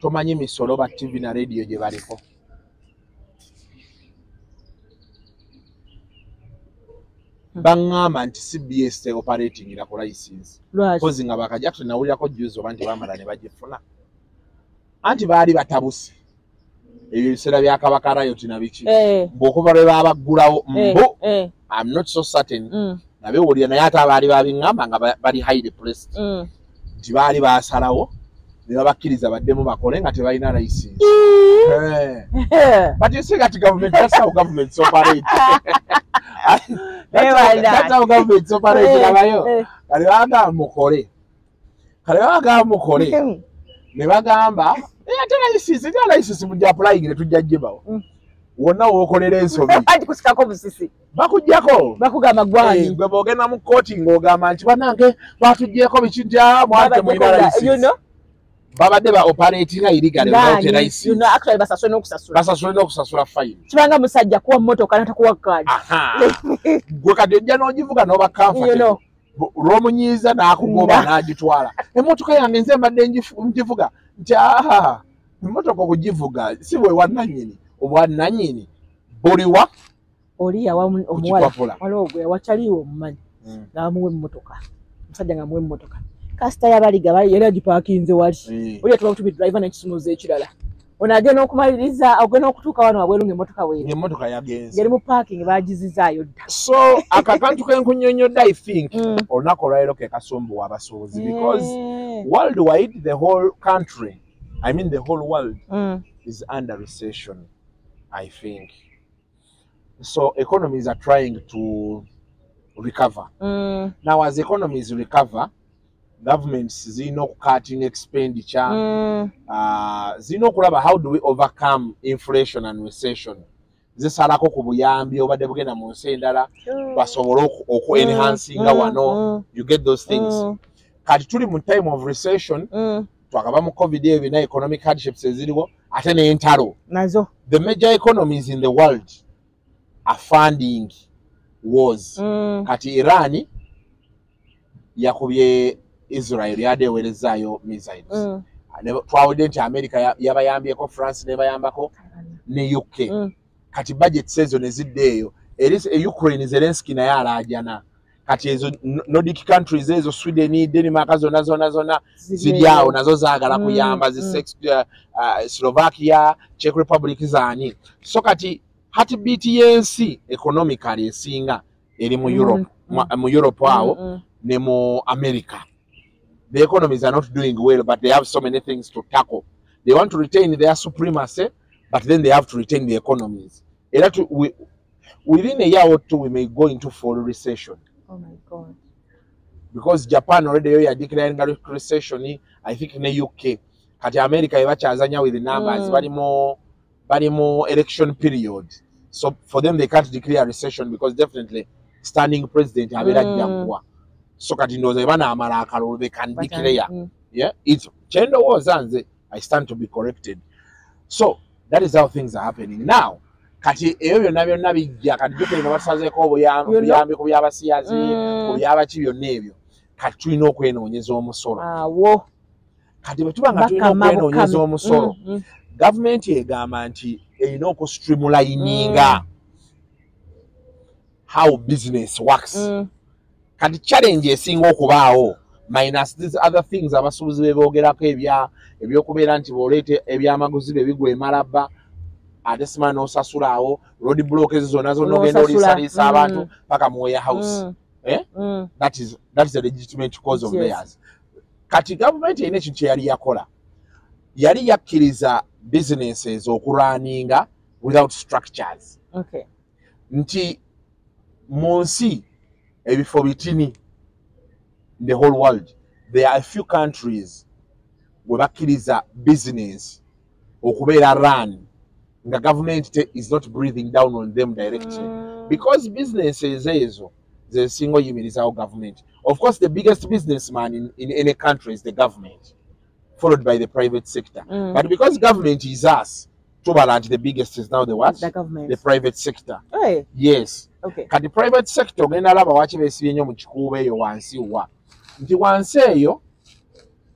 tomanyi misolo ba TV na radio gye baliko. Baŋŋamba nti CBS operating ira ku license. Kozi nga bakajja tunawulirako juzi oba nti baamala ne bagifuna. Anti baali batabuse. Ebyo ebiseera bya Kabaka Riot na biki. Mbu okuva lwe baabaggulawo mbu I'm not so certain. Nabiwulira naye ate abaali babiŋŋamba nga bali highly placed. Nti baali baasalawo ne babakkiriza baddemu bakole nga tebalina license. But you see that government, that's how governments operate. That's how governments operate. Kale bagamba mukole. Kale bagamba mukole. Ne bagamba, ate license mujja applying ne tujja gibawo. Wonna w'okolera ensobi. Anti kusikako busisi. Bakuggyako. Bakugamba gwani. Gwe bw'ogenda mu kkooti ng'ogamba nti bannange batuggyeko biki nti mwali temulina license. You know? Babadde ba operating illegally without a license. You know, actually basasule n'okusasula. Basasule n'okusasula fine. Kibanga musajja kuwa mmotoka n'atakuwa kkaadi. Gwe kati ojja n'ogivuga n'oba comfortable. You know. Lw'omunyiiza n'akugoba n'agitwala. Emmotoka yange nze mbadde ngivuga nti emmotoka okugivuga si bwe wannannyini. Obwannannyini buliwa oli yawa omuwala waliwo gwe wakyaliwo omumanyi n'amuwa emmotoka. Omusajja ng'amuwa emmotoka. Kasita yabaliga bali yali agipaakinze wali. Oli yatuba butubi driver n'ekisumuuzo ekirala. Ono agenda okumaliriza agenda okutuuka wano wabweru ng'emmotoka weeri. Ng'emmotoka yagenze. Ng'eri mu parking baagizizaayo dda. So akakantu ke nkunnyonnyodde I think olunaku olwaleero ke kasumbuwa abasuubuzi because worldwide the whole country, I mean the whole world is under recession, I think. So economies are trying to recover. Now as economies recover, governments zirina okucutting expenditure, zirina okulaba how do we overcome inflation and recession. Zisalako ku buyambi obadde bugenda mu nsi endala basobole oku enhancinga wano. You get those things. Kati tuli mu time of recession, twakaba mu COVID ebyo na economic hardships eziriwo ate n'entalo nazo. The major economies in the world are funding wars. Kati Iran yakubye Israel yadde eweerezaayo missiles. Twawulidde nti America yabayambyeko, France nebayambako ne UK. Kati budgets ezo ne zidda eyo. Eri Ukraine Zelensky naye alaajana. Kati ezo Nordic countries ezo Sweden, Denmark zonna zonna zonna ziri awo nazo zaagala kuyamba zi Slovakia, Czech Republic zaani. So kati heartbeat y'ensi economically esinga eri mu Europe, mu Europe awo ne mu America. The economies are not doing well, but they have so many things to tackle. They want to retain their supremacy, but then they have to retain the economies. Within a year or two, we may go into full recession. Oh my God. Because Japan already are declaring a recession, I think in the UK. Kati America ebakyazanya with the numbers, bali more election period. So for them, they can't declare recession because definitely standing president abeera ajja kugwa. So kati ndowooza bwe banaamala akalulu they can declare. Yeah, it's kyendowooza nze, I stand to be corrected. So that is how things are happening now. Kati ebyo byonna byonna bijja kati jjukira nga batusazeeko obuyambi ku byabasiyazi, ku byabaki, byonna ebyo. Kati tulina okwenoonyeza omusolo. Awo. Kati bwe tuba nga tulina Bakama okwenoonyeza bukami. omusolo, gavumenti egamba nti erina okustreamlininga how business works. Kati challenge esinga okubaawo, minus these other things abasuubuzi be boogerako, ebyokubeera nti bw'oleeta ebyamaguzi bye bigwa emalabba, ate simanyi n'osasula awo road block ezo zonna zonna, ogenda N'osasula. oliisaliisa abantu paka mu warehouse. Eh? That is a legitimate cause of theirs. Kati gavumenti erina ekintu kye yali yakola, yali yakkiriza businesses okurunninga without structures. Nti mu nsi ebifo bitini, in the whole world there are a few countries we bakkiriza business okubeera run nga government is not breathing down on them directly, because businesses ezo zesinga oyimirizawo government. Of course, the biggest businessman in any country is the government, followed by the private sector. But because government is us, tubala nti the biggest is now the what? The government. The private sector. Hey. Yes. Kati private sector ogenda laba waki beesibye nnyo mu kikuubo eyo wansi, wa nti wansi eyo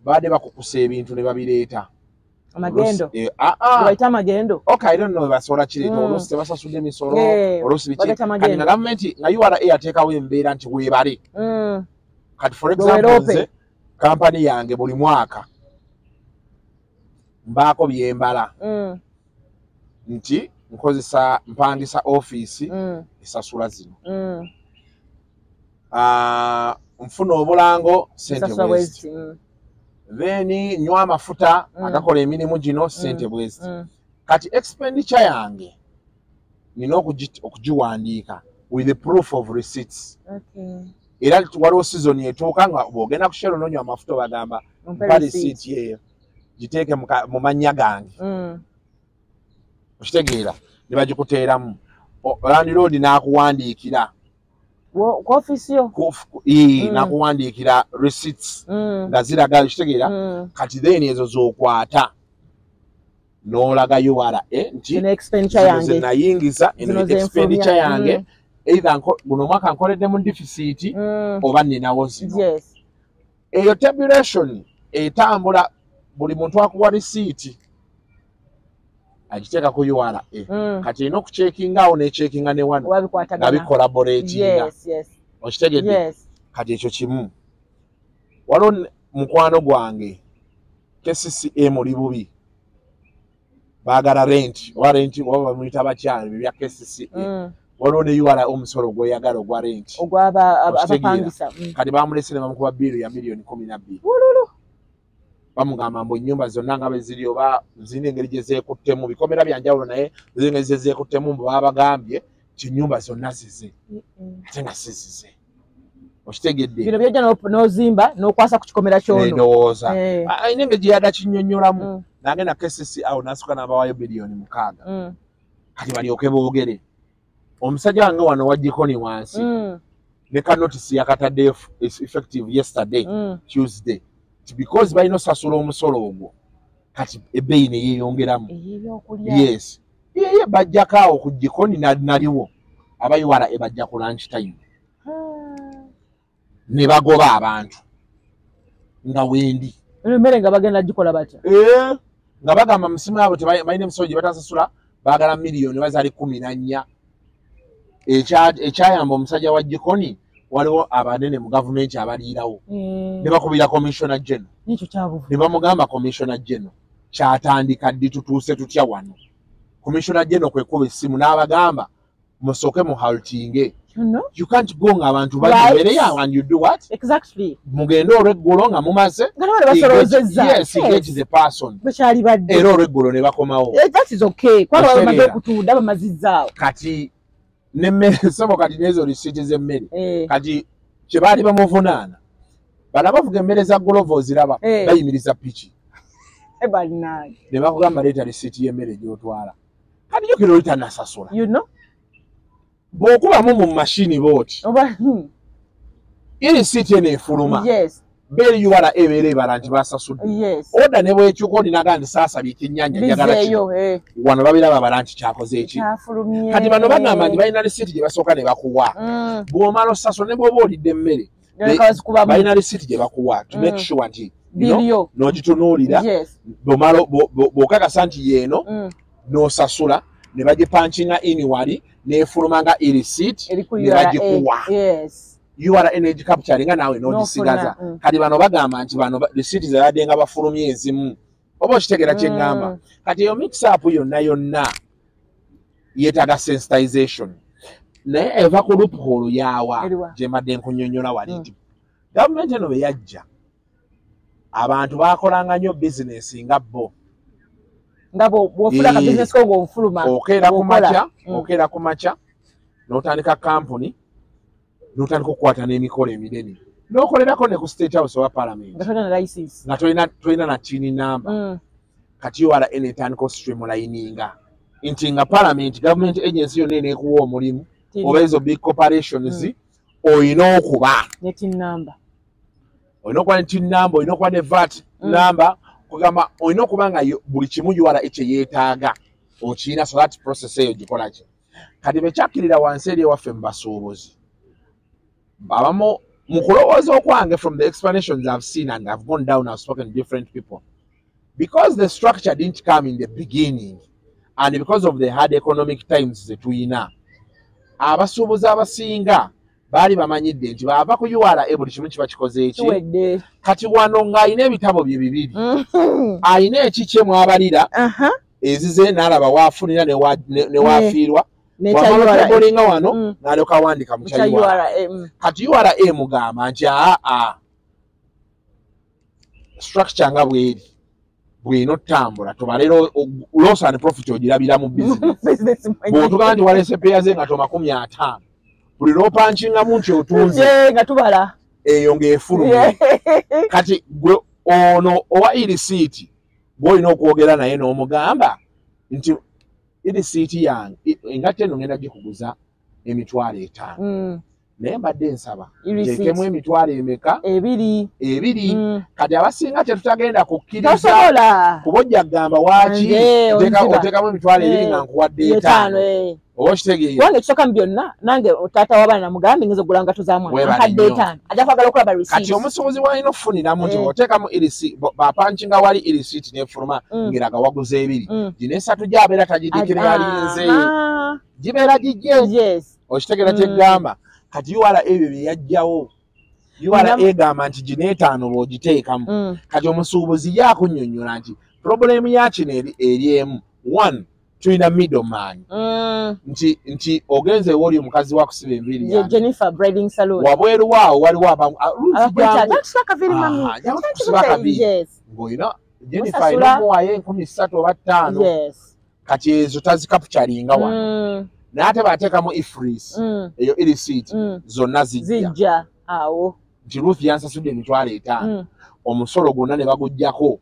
baadde bakukusa ebintu ne babireeta. Amagendo. Eh, ah, ah. Bayita amagendo. Okay, I don't know basobola kireeta. Oluusi tebasasudde emisolo, oluusi biki. Bagata Kati nga amagendo. gavumenti nga URA yateekawo embeera nti weebale. Kati for Bwe example, weeroope. nze kampani yange buli mwaka mbaako byembala nti nkozesa, mpangisa ofiisi, esasula zino. Ah, nfuna obulango, sente Sasula bweziti. bweziti. Then nywa amafuta agakola emirimu gino, sente bweziti. Kati expenditure yange nina okugiwandiika with the proof of receipts. Era waliwo season etuuka nga bw'ogenda ku Shell nonywa amafuta, bagamba, Mumpe mpa receipt. receipt eyo, giteeke mu mannya gange. Okitegeera? Ne bagikuteeramu. Landlord n'akuwandiikira Ku office yo. N'akuwandiikira receipts nga ziraga, okitegeera? Kati then ezo z'okwata n'olaga URA nti Eno expenditure zino yange. ze nayingiza, eno Zino ze expenditure nfulumya. yange. Either guno omwaka nkoledde mu deficit oba ninawo zino. Eyo tabulation etambula, buli muntu akuwa risiiti agiteeka ku URA. Kati erina okucheckinga awo n'echeckinga ne wano Oba nga bikwatagana. bicollaboratinga. Okitegedde? Yes. Kati ekyo kimu. Waliwo mukwano gwange, KCCA muli bubi, baagala rent, oba rent oba bamuyita bakyala bya KCCA. Waliwo ne URA omusolo gweyagala ogwa rent. Ogwaba Okitegeera? abapangisa. Kati bamulese ne bamukuba bill ya miliyoni 12. Wululu. Bamugamba mbu ennyumba zonna nga bwe ziri, oba zirina engeri gye zeekuttemu, bikomera bya njawulo, naye zirina engeri gye zeekuttemu, mbu babagambye nti ennyumba zonna zize, ate nga si zize. Okitegedde? Bino byojja n'ozimba n'okwasa ku kikomera ky'ono. Ndowooza alina engeri gye yadda kinnyonnyolamu. N'agenda KCC awo n'asooka n'abawaayo biliyoni 6. Kati balyoke boogere. Omusajja wange wano wa jikoni wansi ne ka notice yakatadde effective yesterday, Tuesday, nti because balina osasula omusolo ogwo, kati ebbeeyi ne yeeyongeramu. Ey'ebyokulya. Yes, yeye bajjako awo ku jikoni naliwo aba URA ebajja ku lunch time ne bagoba abantu nga wendi. Eno emmere nga bagenda gikola batya? Eh, nga bagamba musimu abo balina emisolo gye batasasula, baagala miliyoni bazaali 14. Ekyayamba omusajja wa jikoni, waliwo abanene mu gavumenti abaliirawo ne bakubira commissioner general. Ekyo kyabuvu. Ne bamugamba, "Commissioner general, kyatandika ddi? Tutuuse tutya wano?" Commissioner general kwekuba essimu n'abagamba, "Musooke mu haltinge." You know? You can't go ng'abantu balya emmere yaabwe and you do what? Exactly. Mugende olweggulo nga mumaze. Nga nabale basoloozezza. Yes, engage the person. Bwe kyali badde. Era olweggulo ne bakomawo. Eh, that is okay. Kubanga bamaze Otegeera. okutunda, bamazizzaawo. Kati nemmere sebo, kati n'ezo risiiti z'emmere, kati kye baali bamuvunaana, bano bavuga emmere za Glovo oziraba, bayimiriza piki Eh, bannange. ne bakugamba, "Leeta risiiti y'emmere gy'otwala." Kati jjukira oli tannasasula. You know? Bw'okubamu mu mashini booti, Oba irisiiti eno efuluma. Beeri URA ebeera ebala nti basasudde. Order ne bwekyuka olinaga nti saasabye ekyennyanja, njagala kino. Bizeeyo, eh. Wano babeera babala nti kyakoze eki. Kyafulumye. Kati bano bagamba nti balina risiiti gye basooka ne bakuwa. Bw'omala osasula, ne bw'oba olidde emmere, Leka bazikubamu. balina risiiti gye bakuwa to make sure nti you know, Biriyo. n'ogitunuulira. Bw'omala bw'okakasa nti yeeno, n'osasula, ne bagipunchinga in wali, n'efuluma nga e-receipt Eri ku ne URA. bagikuwa. URA n'egicapturinga naawe n'ogisigaza. N'ofuna, Kati bano bagamba nti bano risiiti ze babadde nga bafulumya ezimu, oba okitegeera kye ŋŋamba? Kati eyo mix up yonna yonna yeetaaga sensitization, naye eva ku loophole yaawa Eriwa? gye mbadde nkunnyonnyola wali nti gavumenti eno bwe yajja, abantu baakolanga nnyo bizinesi nga bo. Nga bw'ofuna ka business ko ng'ofuluma. Okeera ku Bw'okola. makya, okeera ku makya n'otandika kampuni, n'otandika okukwata n'emikolo eminene, n'okolerako ne ku State House oba Parliament, Nga tolina na license. Nga tolina na TIN number. Kati URA etandika ostreamlininga nti nga Parliament, government agency yonna eneekuwa omulimu TIN oba ezo big corporations, oyina okuba ne TIN number. Olina okuba ne TIN number, olina okuba ne VAT number, kugamba olina okuba nga buli kimu URA kye yeetaaga okirina, so that process eyo gikola ki. Kati bekyakkirira wansi eri ewaffe mu basuubuzi abamu, mu kulowooza okwange, from the explanations I've seen and I've gone down, I've spoken to different people, because the structure didn't come in the beginning and because of the hard economic times ze tuyina, abasuubuzi abasinga baali bamanyidde nti baava ku URA buli kimu kiba kikoze eki. Kiwedde. Kati wano ng'alina ebitabo bye bibiri, alina ekikye mwabalira ezize, n'alaba waafunira ne waafiirwa. Nekya wamala URA. otabolinga wano, n'alyoka awandika mu Mu kya kya URA. URA. Kati URA emugamba nti aa, structure nga bweri bw'erina otambula, tubalero loss and profit ogirabira mu business. Business mwenyewe. Bw'otugamba nti waleese peya ze nga to 50, buli lw'opunchingamu nti otunze, Ye, nga tubala. Eyo ng'efulumye. Kati gwe ono owa e-receipt gw'olina okwogera naye n'omugamba nti e-receipt yange, engatto eno ngenda gikuguza 50,000, naye mbadde nsaba E-receipt. nteekemu emitwalo emeka? 2. 2. Kati abasinga tetutagenda kukkiriza, Tosobola. kuba ojja kugamba waaki Nze, onziba. oteekamu 20,000 nga nkuwadde 5. 5, oba okitegeera? Kubanga ekisooka mu byonna, nange taata w'abaana namugambe ngenza okugula ngato za mwana, Weebale ankadde nnyo. 5, ajja kwagala okulaba Kati receipt. omusuubuzi walina okufuniramu nti oteekamu e-receipt, bapunchinga wali e-receipt n'efuluma ngeraga waguza 2, gino 3 gyabeera tagideclarinze, gibeera gijje. Okitegeera kyeggamba? Kati URA ebyo bye yajjawo, URA egamba nti gino 5 bw'ogiteekamu. Kati omusuubuzi ye akunnyonnyola nti problem ya kino eri emu: one, tulina middleman, nti ogenze ewoli omukazi wakusiba enviiri Ye yange, Jennifer Briding Salon. Wabweru waawo waliwo Ruth, Abakwita, jangu. "Jangu tusibe akaviiri, mami." Aha, jangu Jangu tusibe akaviiri. Ng'olina Jennifer Musasula. alina omuwaayo 3,000 oba 5,000. Kati ezo tazicapturinga wano, naye ate bateekamu EFRIS, eyo e-receipt, zonna zijja. Zijja awo. Nti Ruth yansasudde 50,000, omusolo gwonna ne baguggyako,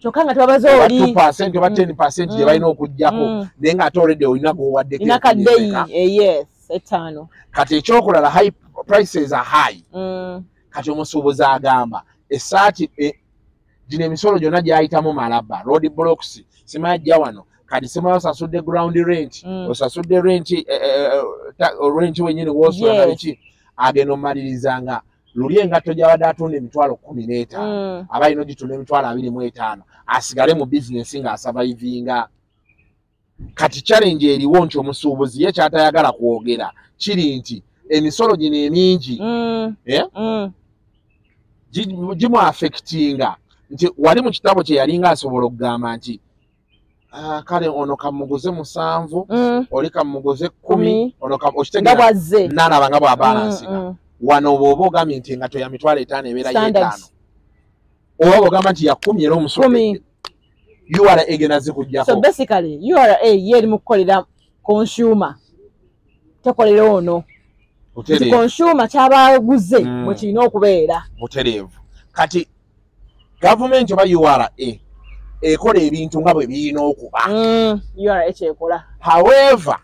Kyokka nga tebabaze oba oli 2% oba 10% gye balina okuggyako, naye ng'ate already olina gw'owaddeko ina enkumi kaddeyi emeka. Yes, 5. Kati ekyokulala, high prices are high. Kati omusuubuzi agamba essaati gino emisolo gyonna gyayitamu malaba, road blocks, simanyi ajja wano, kati simanyi osasudde ground rent, osasudde rent, rent wenyini woosula na biki, agenda omumaliriza nga luli engatto gy'abadde atunda 15,000, aba alina ogitunda 25,000 asigale mu bizinesi ng'asurvivinga. Kati challenge eriwo nti omusuubuzi ye kyatayagala kwogera kiri nti emisolo gino emingi Eh? Gimuaffectinga nti wali mu kitabo kye yalinga asobola okugamba nti, "Ah, kale ono kamuguze 7, oli kamuguze 10, 10. ono Nga okitegeera bwazze. Nalaba nga bw'abalansinga. Wano bw'oba ogambye nti engatto ya 50,000 ebeera Standard. y'etaano, oba bw'ogamba nti ya 10 era omusolo 10. URA egenda zikuggyako. So basically URA ye eri mu kukolera consumer, tekolera ono nti Butereevu. consumer kyaba aguze bwe kirina okubeera. Butereevu. Kati gavumenti oba URA ekola ebintu nga bwe birina okuba. URA kyekola. However,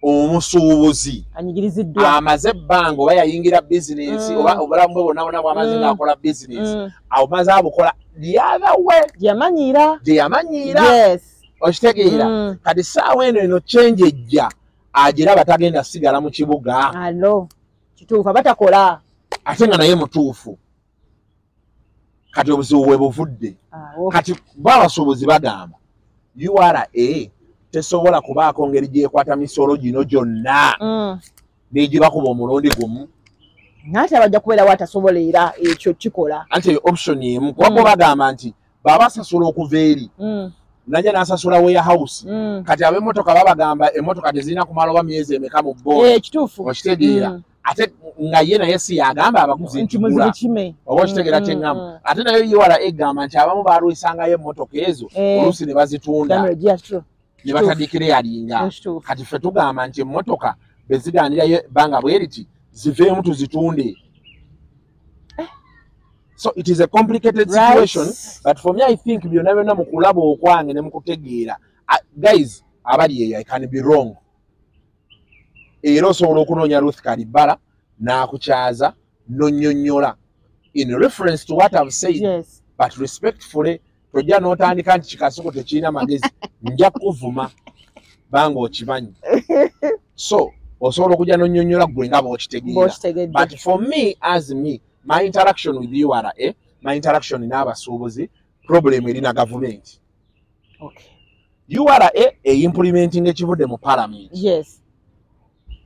Omusuubuzi anyigiriziddwa, amaze ebbanga oba yayingira bizinensi oba obulamu bwe bwonna bwonna bwamaze ng'akola bizinensi, abumaze abukola the other way gye yamanyiira. Gye yamanyiira. Okitegeera? Kati saawa eno change ejja agiraba, tagenda sigala mu kibuga. Alo, kituufu, abatakola. Ate nga naye mutuufu. Kati obuzibu bwe buvudde. Awo. Kati bo abasuubuzi bagamba URA tesobola kubaako ngeri gyekwata misolo gino gyonna n'egibakuba omulundi gumu. Naate abajja kubeerawo atasobola era ekyo kikola. Anti eyo option emu, kuba bo bagamba nti baba basasula okuva eri najja n'asasula warehouse. Kati ab'emmotoka babagamba emmotoka tezirina kumala oba myezi emeka mu boodi. Eh, kituufu. Okitegeera? Ate nga ye naye si yagamba abaguzi nti nti gula. muzibikime. Oba okitegeera kyeŋŋamba? Ate nayo URA egamba nti abamu balwisangayo emmotoka ezo oluusi ne bazitunda Damage, yeah, true. ne batadeclaringa. Kituufu. Kati ffe tugamba nti emmotoka bezigaanirayo ebbanga bwe riti ziveemu tuzitunde. So it is a complicated situation, but for me I think byonna byonna mu kulaba okwange ne mu kutegeera, guys abali eyo, I can be wrong, era osobola okunoonya Ruth Kalibala n'akukyaza n'onnyonnyola in reference to what I've said, but respectfully tojja n'otandika nti kikasuku tekirina magezi, nja kukuvuma banga okimanyi. So osobola okujja n'onnyonnyola ggwe nga bw'okitegeera. Bw'okitegedde. But for me, as me, my interaction with URA, my interaction n'abasuubuzi, problem erina gavumenti. URA eimplementing ekivudde mu parliament.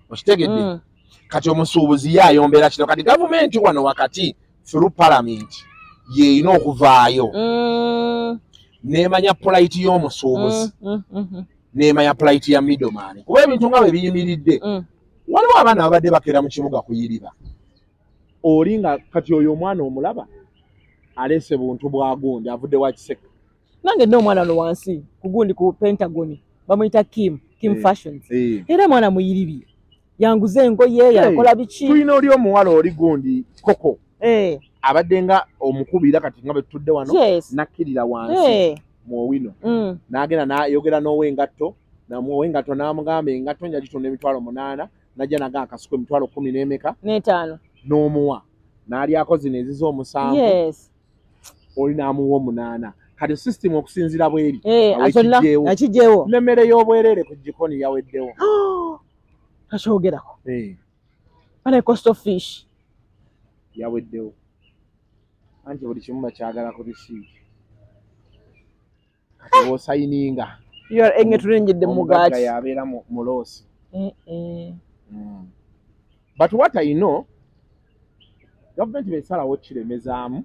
Okitegedde? Kati omusuubuzi ye ayombera kino. Kati gavumenti wano wakati through parliament yeerina okuvaayo n'emanya plight y'omusuubuzi, n'emanya plight ya middleman, kuba ebintu nga bwe biyimiridde, waliwo abaana babadde bakeera mu kibuga kuyiriba oli nga kati oyo omwana omulaba aleese buntu bwa gundi avudde wa Kiseka. Nange nina omwana ono wansi ku gundi ku Pentagon, bamuyita Kim Kim Fashions, era mwana muyiribi, yanguza engoye, yakola biki. Tulina oli omuwala oli gundi Koko abadde nga omukubira kati nga bwe tutudde wano, nakkirira wansi mu Owino, n'agenda n'ayogera n'ow'engatto, ow'engatto n'amugamba engatto nja gitunda 800,000, najja naga akasuku 10,000 n'emeka. N'etaano. N'omuwa n'alyako zino eziza 7, oli n'amuwa 8. Kati system okusinziira bweri Eh, awo zonna ekijjeewo. Nakijjeewo. N'emmere y'obwereere ku jikoni yaweddewo. Takyogerako. Bana, cost of fish. Yaweddewo, anti buli kimu bakyagala ku risiiti. Kati bw'osayininga enge tulinjidde mu omugagga mugaati. Yabeera mu loss. Eh, eh. But what I know, gavumenti besalawo kiremezaamu,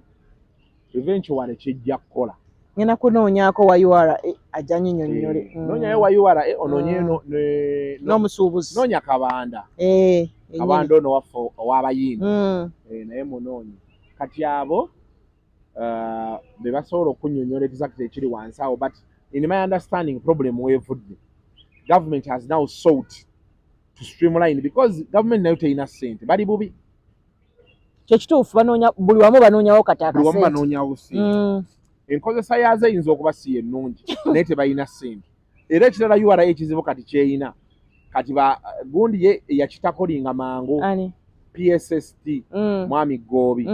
eventually kijja kukola. Ngenda kunoonyaako wa URA ajja nyinyonnyole. Noonyayo wa URA, onoonyeyo N'omusuubuzi. Noonya Kabanda. Eh, yennyini. Kabanda ono waffe ow'abayimbi. Naye munoonye. Kati abo be basobola okunnyonnyola exactly ekiri wansi awo, but in my understanding, problem weevudde, government has now sought to streamline because government nayo terina ssente, bali bubi. Kyekituufu, banoonya buli wamu, banoonyawo kati Buli wamu akasente. banoonyawo ssente. Enkozesa yaazo eyinza okuba si ennungi, naye tebalina ssente. Era ekirala, URA ekizibu kati kyeyina kati ba gundi ye yakitakolinga mangu. Ani? PSST. Mwami Goobi.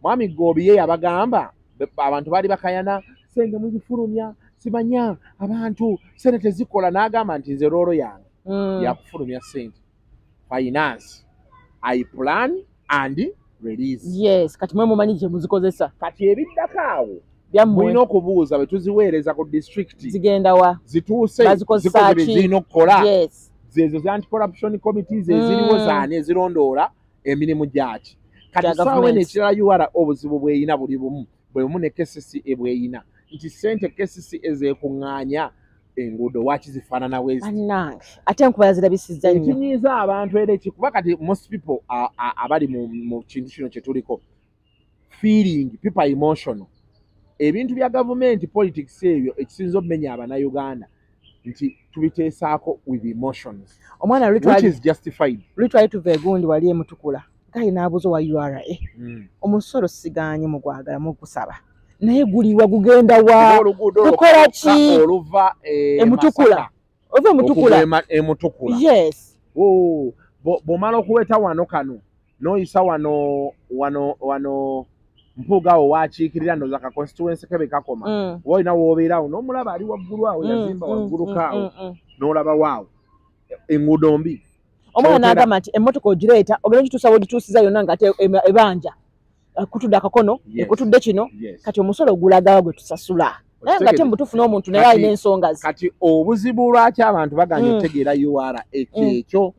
Mwami Goobi ye yabagamba abantu baali bakayana sente muzifulumya, simanya abantu sente tezikola, n'agamba nti nze role yange yakufulumya sente, finance, I plan and release. Yes, kati mwe mumanyi gye muzikozesa. Kati ebiddako awo byammwe. Mulina okubuuza bwe tuziweereza ku disitulikiti zigenda wa? Zituuse? Bazikozesa Zikoze bye ki? zirina okukola? Yes. Zezo za anti-corruption committees eziriwo, zaani ezirondoola emirimu gyaki kati Gya saawa eno? Government. Ekirala, URA obuzibu bweyina buli bumu bwe bumu ne KCCA bweyina, nti sente KCCA zeekuŋŋaanya enguudo waaki zifaanana bwezi. Bannange, ate enkuba yazirabisizza nnyo. Ekinyiiza abantu era ekikuba kati most people abali mu kintu kino kye tuliko, feeling, people are emotional. Ebintu bya gavumenti, politics ebyo, ekisinza okumenya abannayuganda nti tubiteesaako with emotions, Omwana which is justified. Luli twali tuva egundi wali emutukula gayi n'abuuza owa URA, omusolo siganye mugwagala mugusaba, naye guliwa, gugenda wa? Oluguudo Lukola ki? oluva Emutukula. Masaka Ova emutukula. okuva Emutukula. Yes. Bw'omala okuweta wano kano n'oyisa wano wano wano Mpuuga awo wakiikirira, ndowooza ka constituency kebe kakoma, oba olina w'obeerawo n'omulaba ali waggulu awo, yazimba wagguluko awo, n'olaba waawo enguudo mbi. Omwana n'agamba nti emmotoka ogireeta, ogenda ogituusa w'ogituusiza yonna nga ate ebanja kutudde akakono, ekutudde kino. Kati omusolo ogulagawa gwe tusasula? Naye nga te mutuufu n'omuntu naye alina ensonga ze. Kati obuzibu lwaki abantu baganye okutegeera URA kyekyo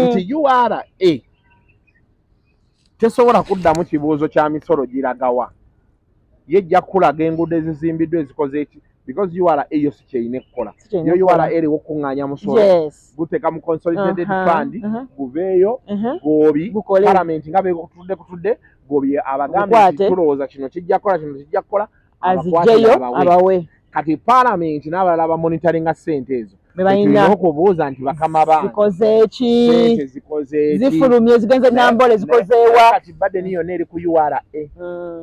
nti URA tesobola kuddamu kibuuzo kya misolo giragawa. Ye ejja kukulaga enguudo ezizimbiddwa, ezikoze eki, because URA yo si kyerina ekkola. Yo URA eriwo okukuŋŋaanya musolo, guteeka mu consolidated fund, guveeyo goobi palamenti nga bekutudde kutudde gobi abagambe nti tulowooza kino kijja kukola, kino kijja kukola, azijjeyo abawe. Kati palamenti n'abalala bamonitoringa ssente ezo, tulina okubuuza nti bakama bange zikoze eki? Ssente zikoze eki? Zifulumye, zigenze Nambole, zikozeewa? Kati badde yonna eri ku URA.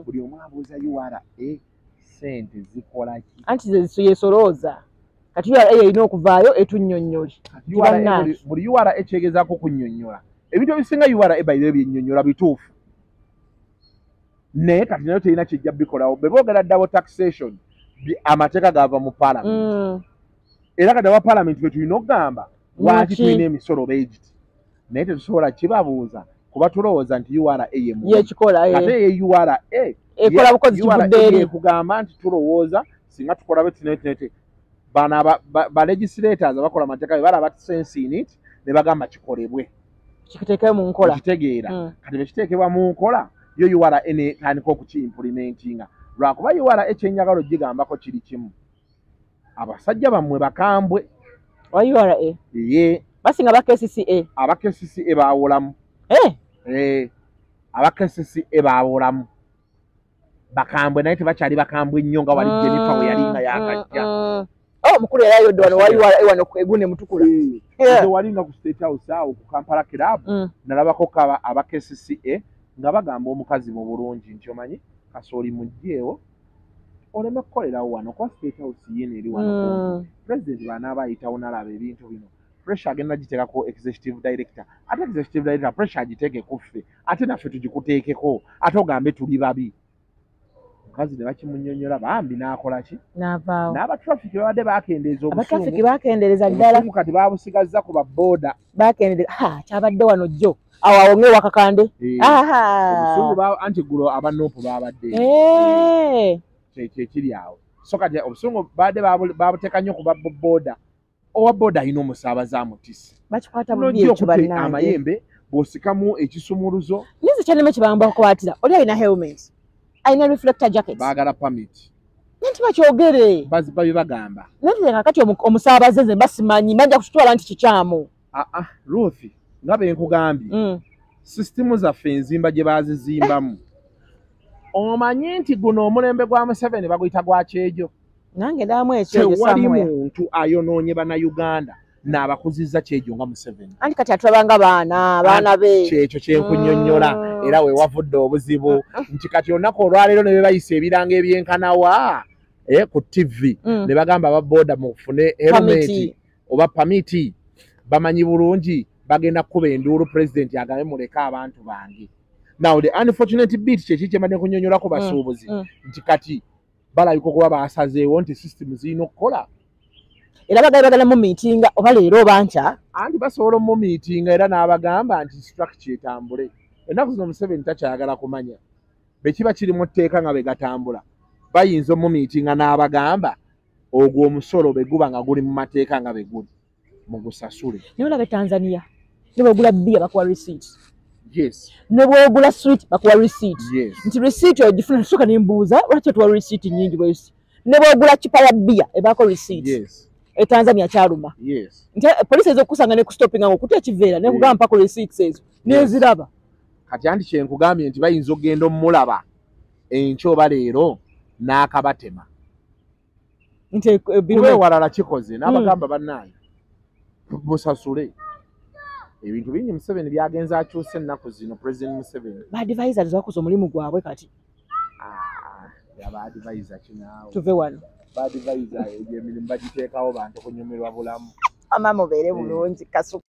Buli omu abuuza URA ssente zikola ki? Anti ze yesolooza. Kati URA erina okuvaayo etunnyonnyole. Buli URA ekyegezaako kunnyonnyola ebintu ebisinga, URA bayire byennyonnyola bituufu, naye kati nayo terina kijja bikolawo. Bwe boogera double taxation, amateeka gava mu palamenti, era kati aba palamenti bwe tulina okugamba lwaki tulina emisolo beegiti, naye tetusobola kibabuuza kuba tulowooza nti URA yekikola. Ate ye URA ekola bukozi, kivudde eri. Ekugamba nti tulowooza singa tukola betinetete. Bano ba legislators abakola amateeka bwe balaba sense in it ne bagamba kikolebwe, kiteekebwe mu nkola. Kitegeera? Kati bwe kiteekebwa mu nkola, yo URA netandika okukiimplementinga. Lwakuba URA ekyenjagala ogigambako kiri kimu, abasajja bammwe bakambwe. Wa URA? Ye. Basinga ba KCCA. Aba KCCA bawolamu. Aba KCCA bawolamu, bakambwe, naye tebakyali bakambwe nnyo nga wali Jennifer we yali nga yakajja. Oh, mukulu yali ayodde wano wa URA wano egune mutukula. Nze wali nga ku State House awo ku Kampala Club, nalabako kaba aba KCCA nga bagamba omukazi mu bulungi nti omanyi kasooli mugjeewo oleme kukolerawo wano kuba State House yino eri wano. President bw'anaaba ayitawo n'alaba ebintu bino, pressure agenda giteekako executive director, ate executive director pressure agiteeke ku ffe, ate naffe tugikuteekeko, ate ogambe tuli babi. Omukazi ne bakimunnyonnyola bambi n'akola ki? N'avaawo. N'aba traffic babadde bakendeeza Abatrafiki obusungu. Bakendeereza ddala. Obusungu kati babusigazza ku babooda. Bakendeereza. Ha, kyabadde wano jjo awo awo ng'ewakakande. Obusungu anti eggulo aba NUP babadde kyekiri awo. So kati obusungu badde babuteeka nnyo ku babooda. Owa booda alina omusaabaze amutisse. Bakikwata bubi Nojja ekyo okutte bannange. amayembe bw'osikamu ekisumuluzo. Nize kyanema kibamba okukwatira oli alina helmet, alina reflector jacket. Baagala permit. Nti bakyogere. Babibagamba. Naye kakati omusaabaze nze mba simanyi, mbajja kukitwala nti kikyamu. Aa, Ruth, nga bwe nkugambye, sisitimu zaffe enzimba gye baazizimbamu, omanyi nti guno omulembe gwa Museveni baguyita gwa kyejo. Nange ndamu ekyejo. Tewali Somewhere. muntu ayonoonye Bannayuganda n'abakuzizza kyejo nga Museveni. Anti kati atulabanga baana, abaana be. Kyekyo kyenkunnyonnyola. Era we wavudde obuzibu nti kati olunaku olwaleero ne be bayisa ebirango ebyenkanawa ku TV ne bagamba ababooda mufune helmet Permit. oba permit, bamanyi bulungi bagenda kukuba enduulu, pulezidenti agambe muleke abantu bange. Now the unfortunate bit, kyeki kyembadde nkunnyonnyolako basuubuzi, nti kati balabika okuba basazeewo nti system zirina okukola. Era bagabe bagala mu miitinga oba leero oba nkya. Anti basobola omumiitinga era n'abagamba nti structure etambule. Ennaku zino Museveni takyayagala kumanya bwe kiba kiri mu tteeka nga bwe gatambula. Bayinza omumiitinga n'abagamba ogwo omusolo bwe guba nga guli mu mateeka nga bwe guli, mugusasule. Naye olaba e Tanzania ne bwogula bbiya bakuwa receipt. Ne bwogula sweet bakuwa receipt. Nti receipt ogifuna, sooka ne mbuuza lwaki otuwa receipt nnyingi bwesi, ne bwogula cupa ya bbiya ebaako receipt. E Tanzania kyaluma nti poliisi eyinza okukusanga ne kustopinga nga okutya ekiveera nekugamba mpako receipts ezo neziraba. Kati anti kyenkugambye nti bayinza okugenda omulaba enkya oba leero n'akabatema. Nti kuba ewalala kikoze n'abagamba bannange musasule. Ebintu bingi Museveni byagenze akyusa ennaku zino, President Museveni. Ba advisors bakoze omulimu gwabwe kati. Ah, aba advisor kinaawe. Tuve wano. Ba advisor egyo emirimu bagiteekawo bantu kunyumirwa bulamu. Ama mubeere bulungi, Kasuku.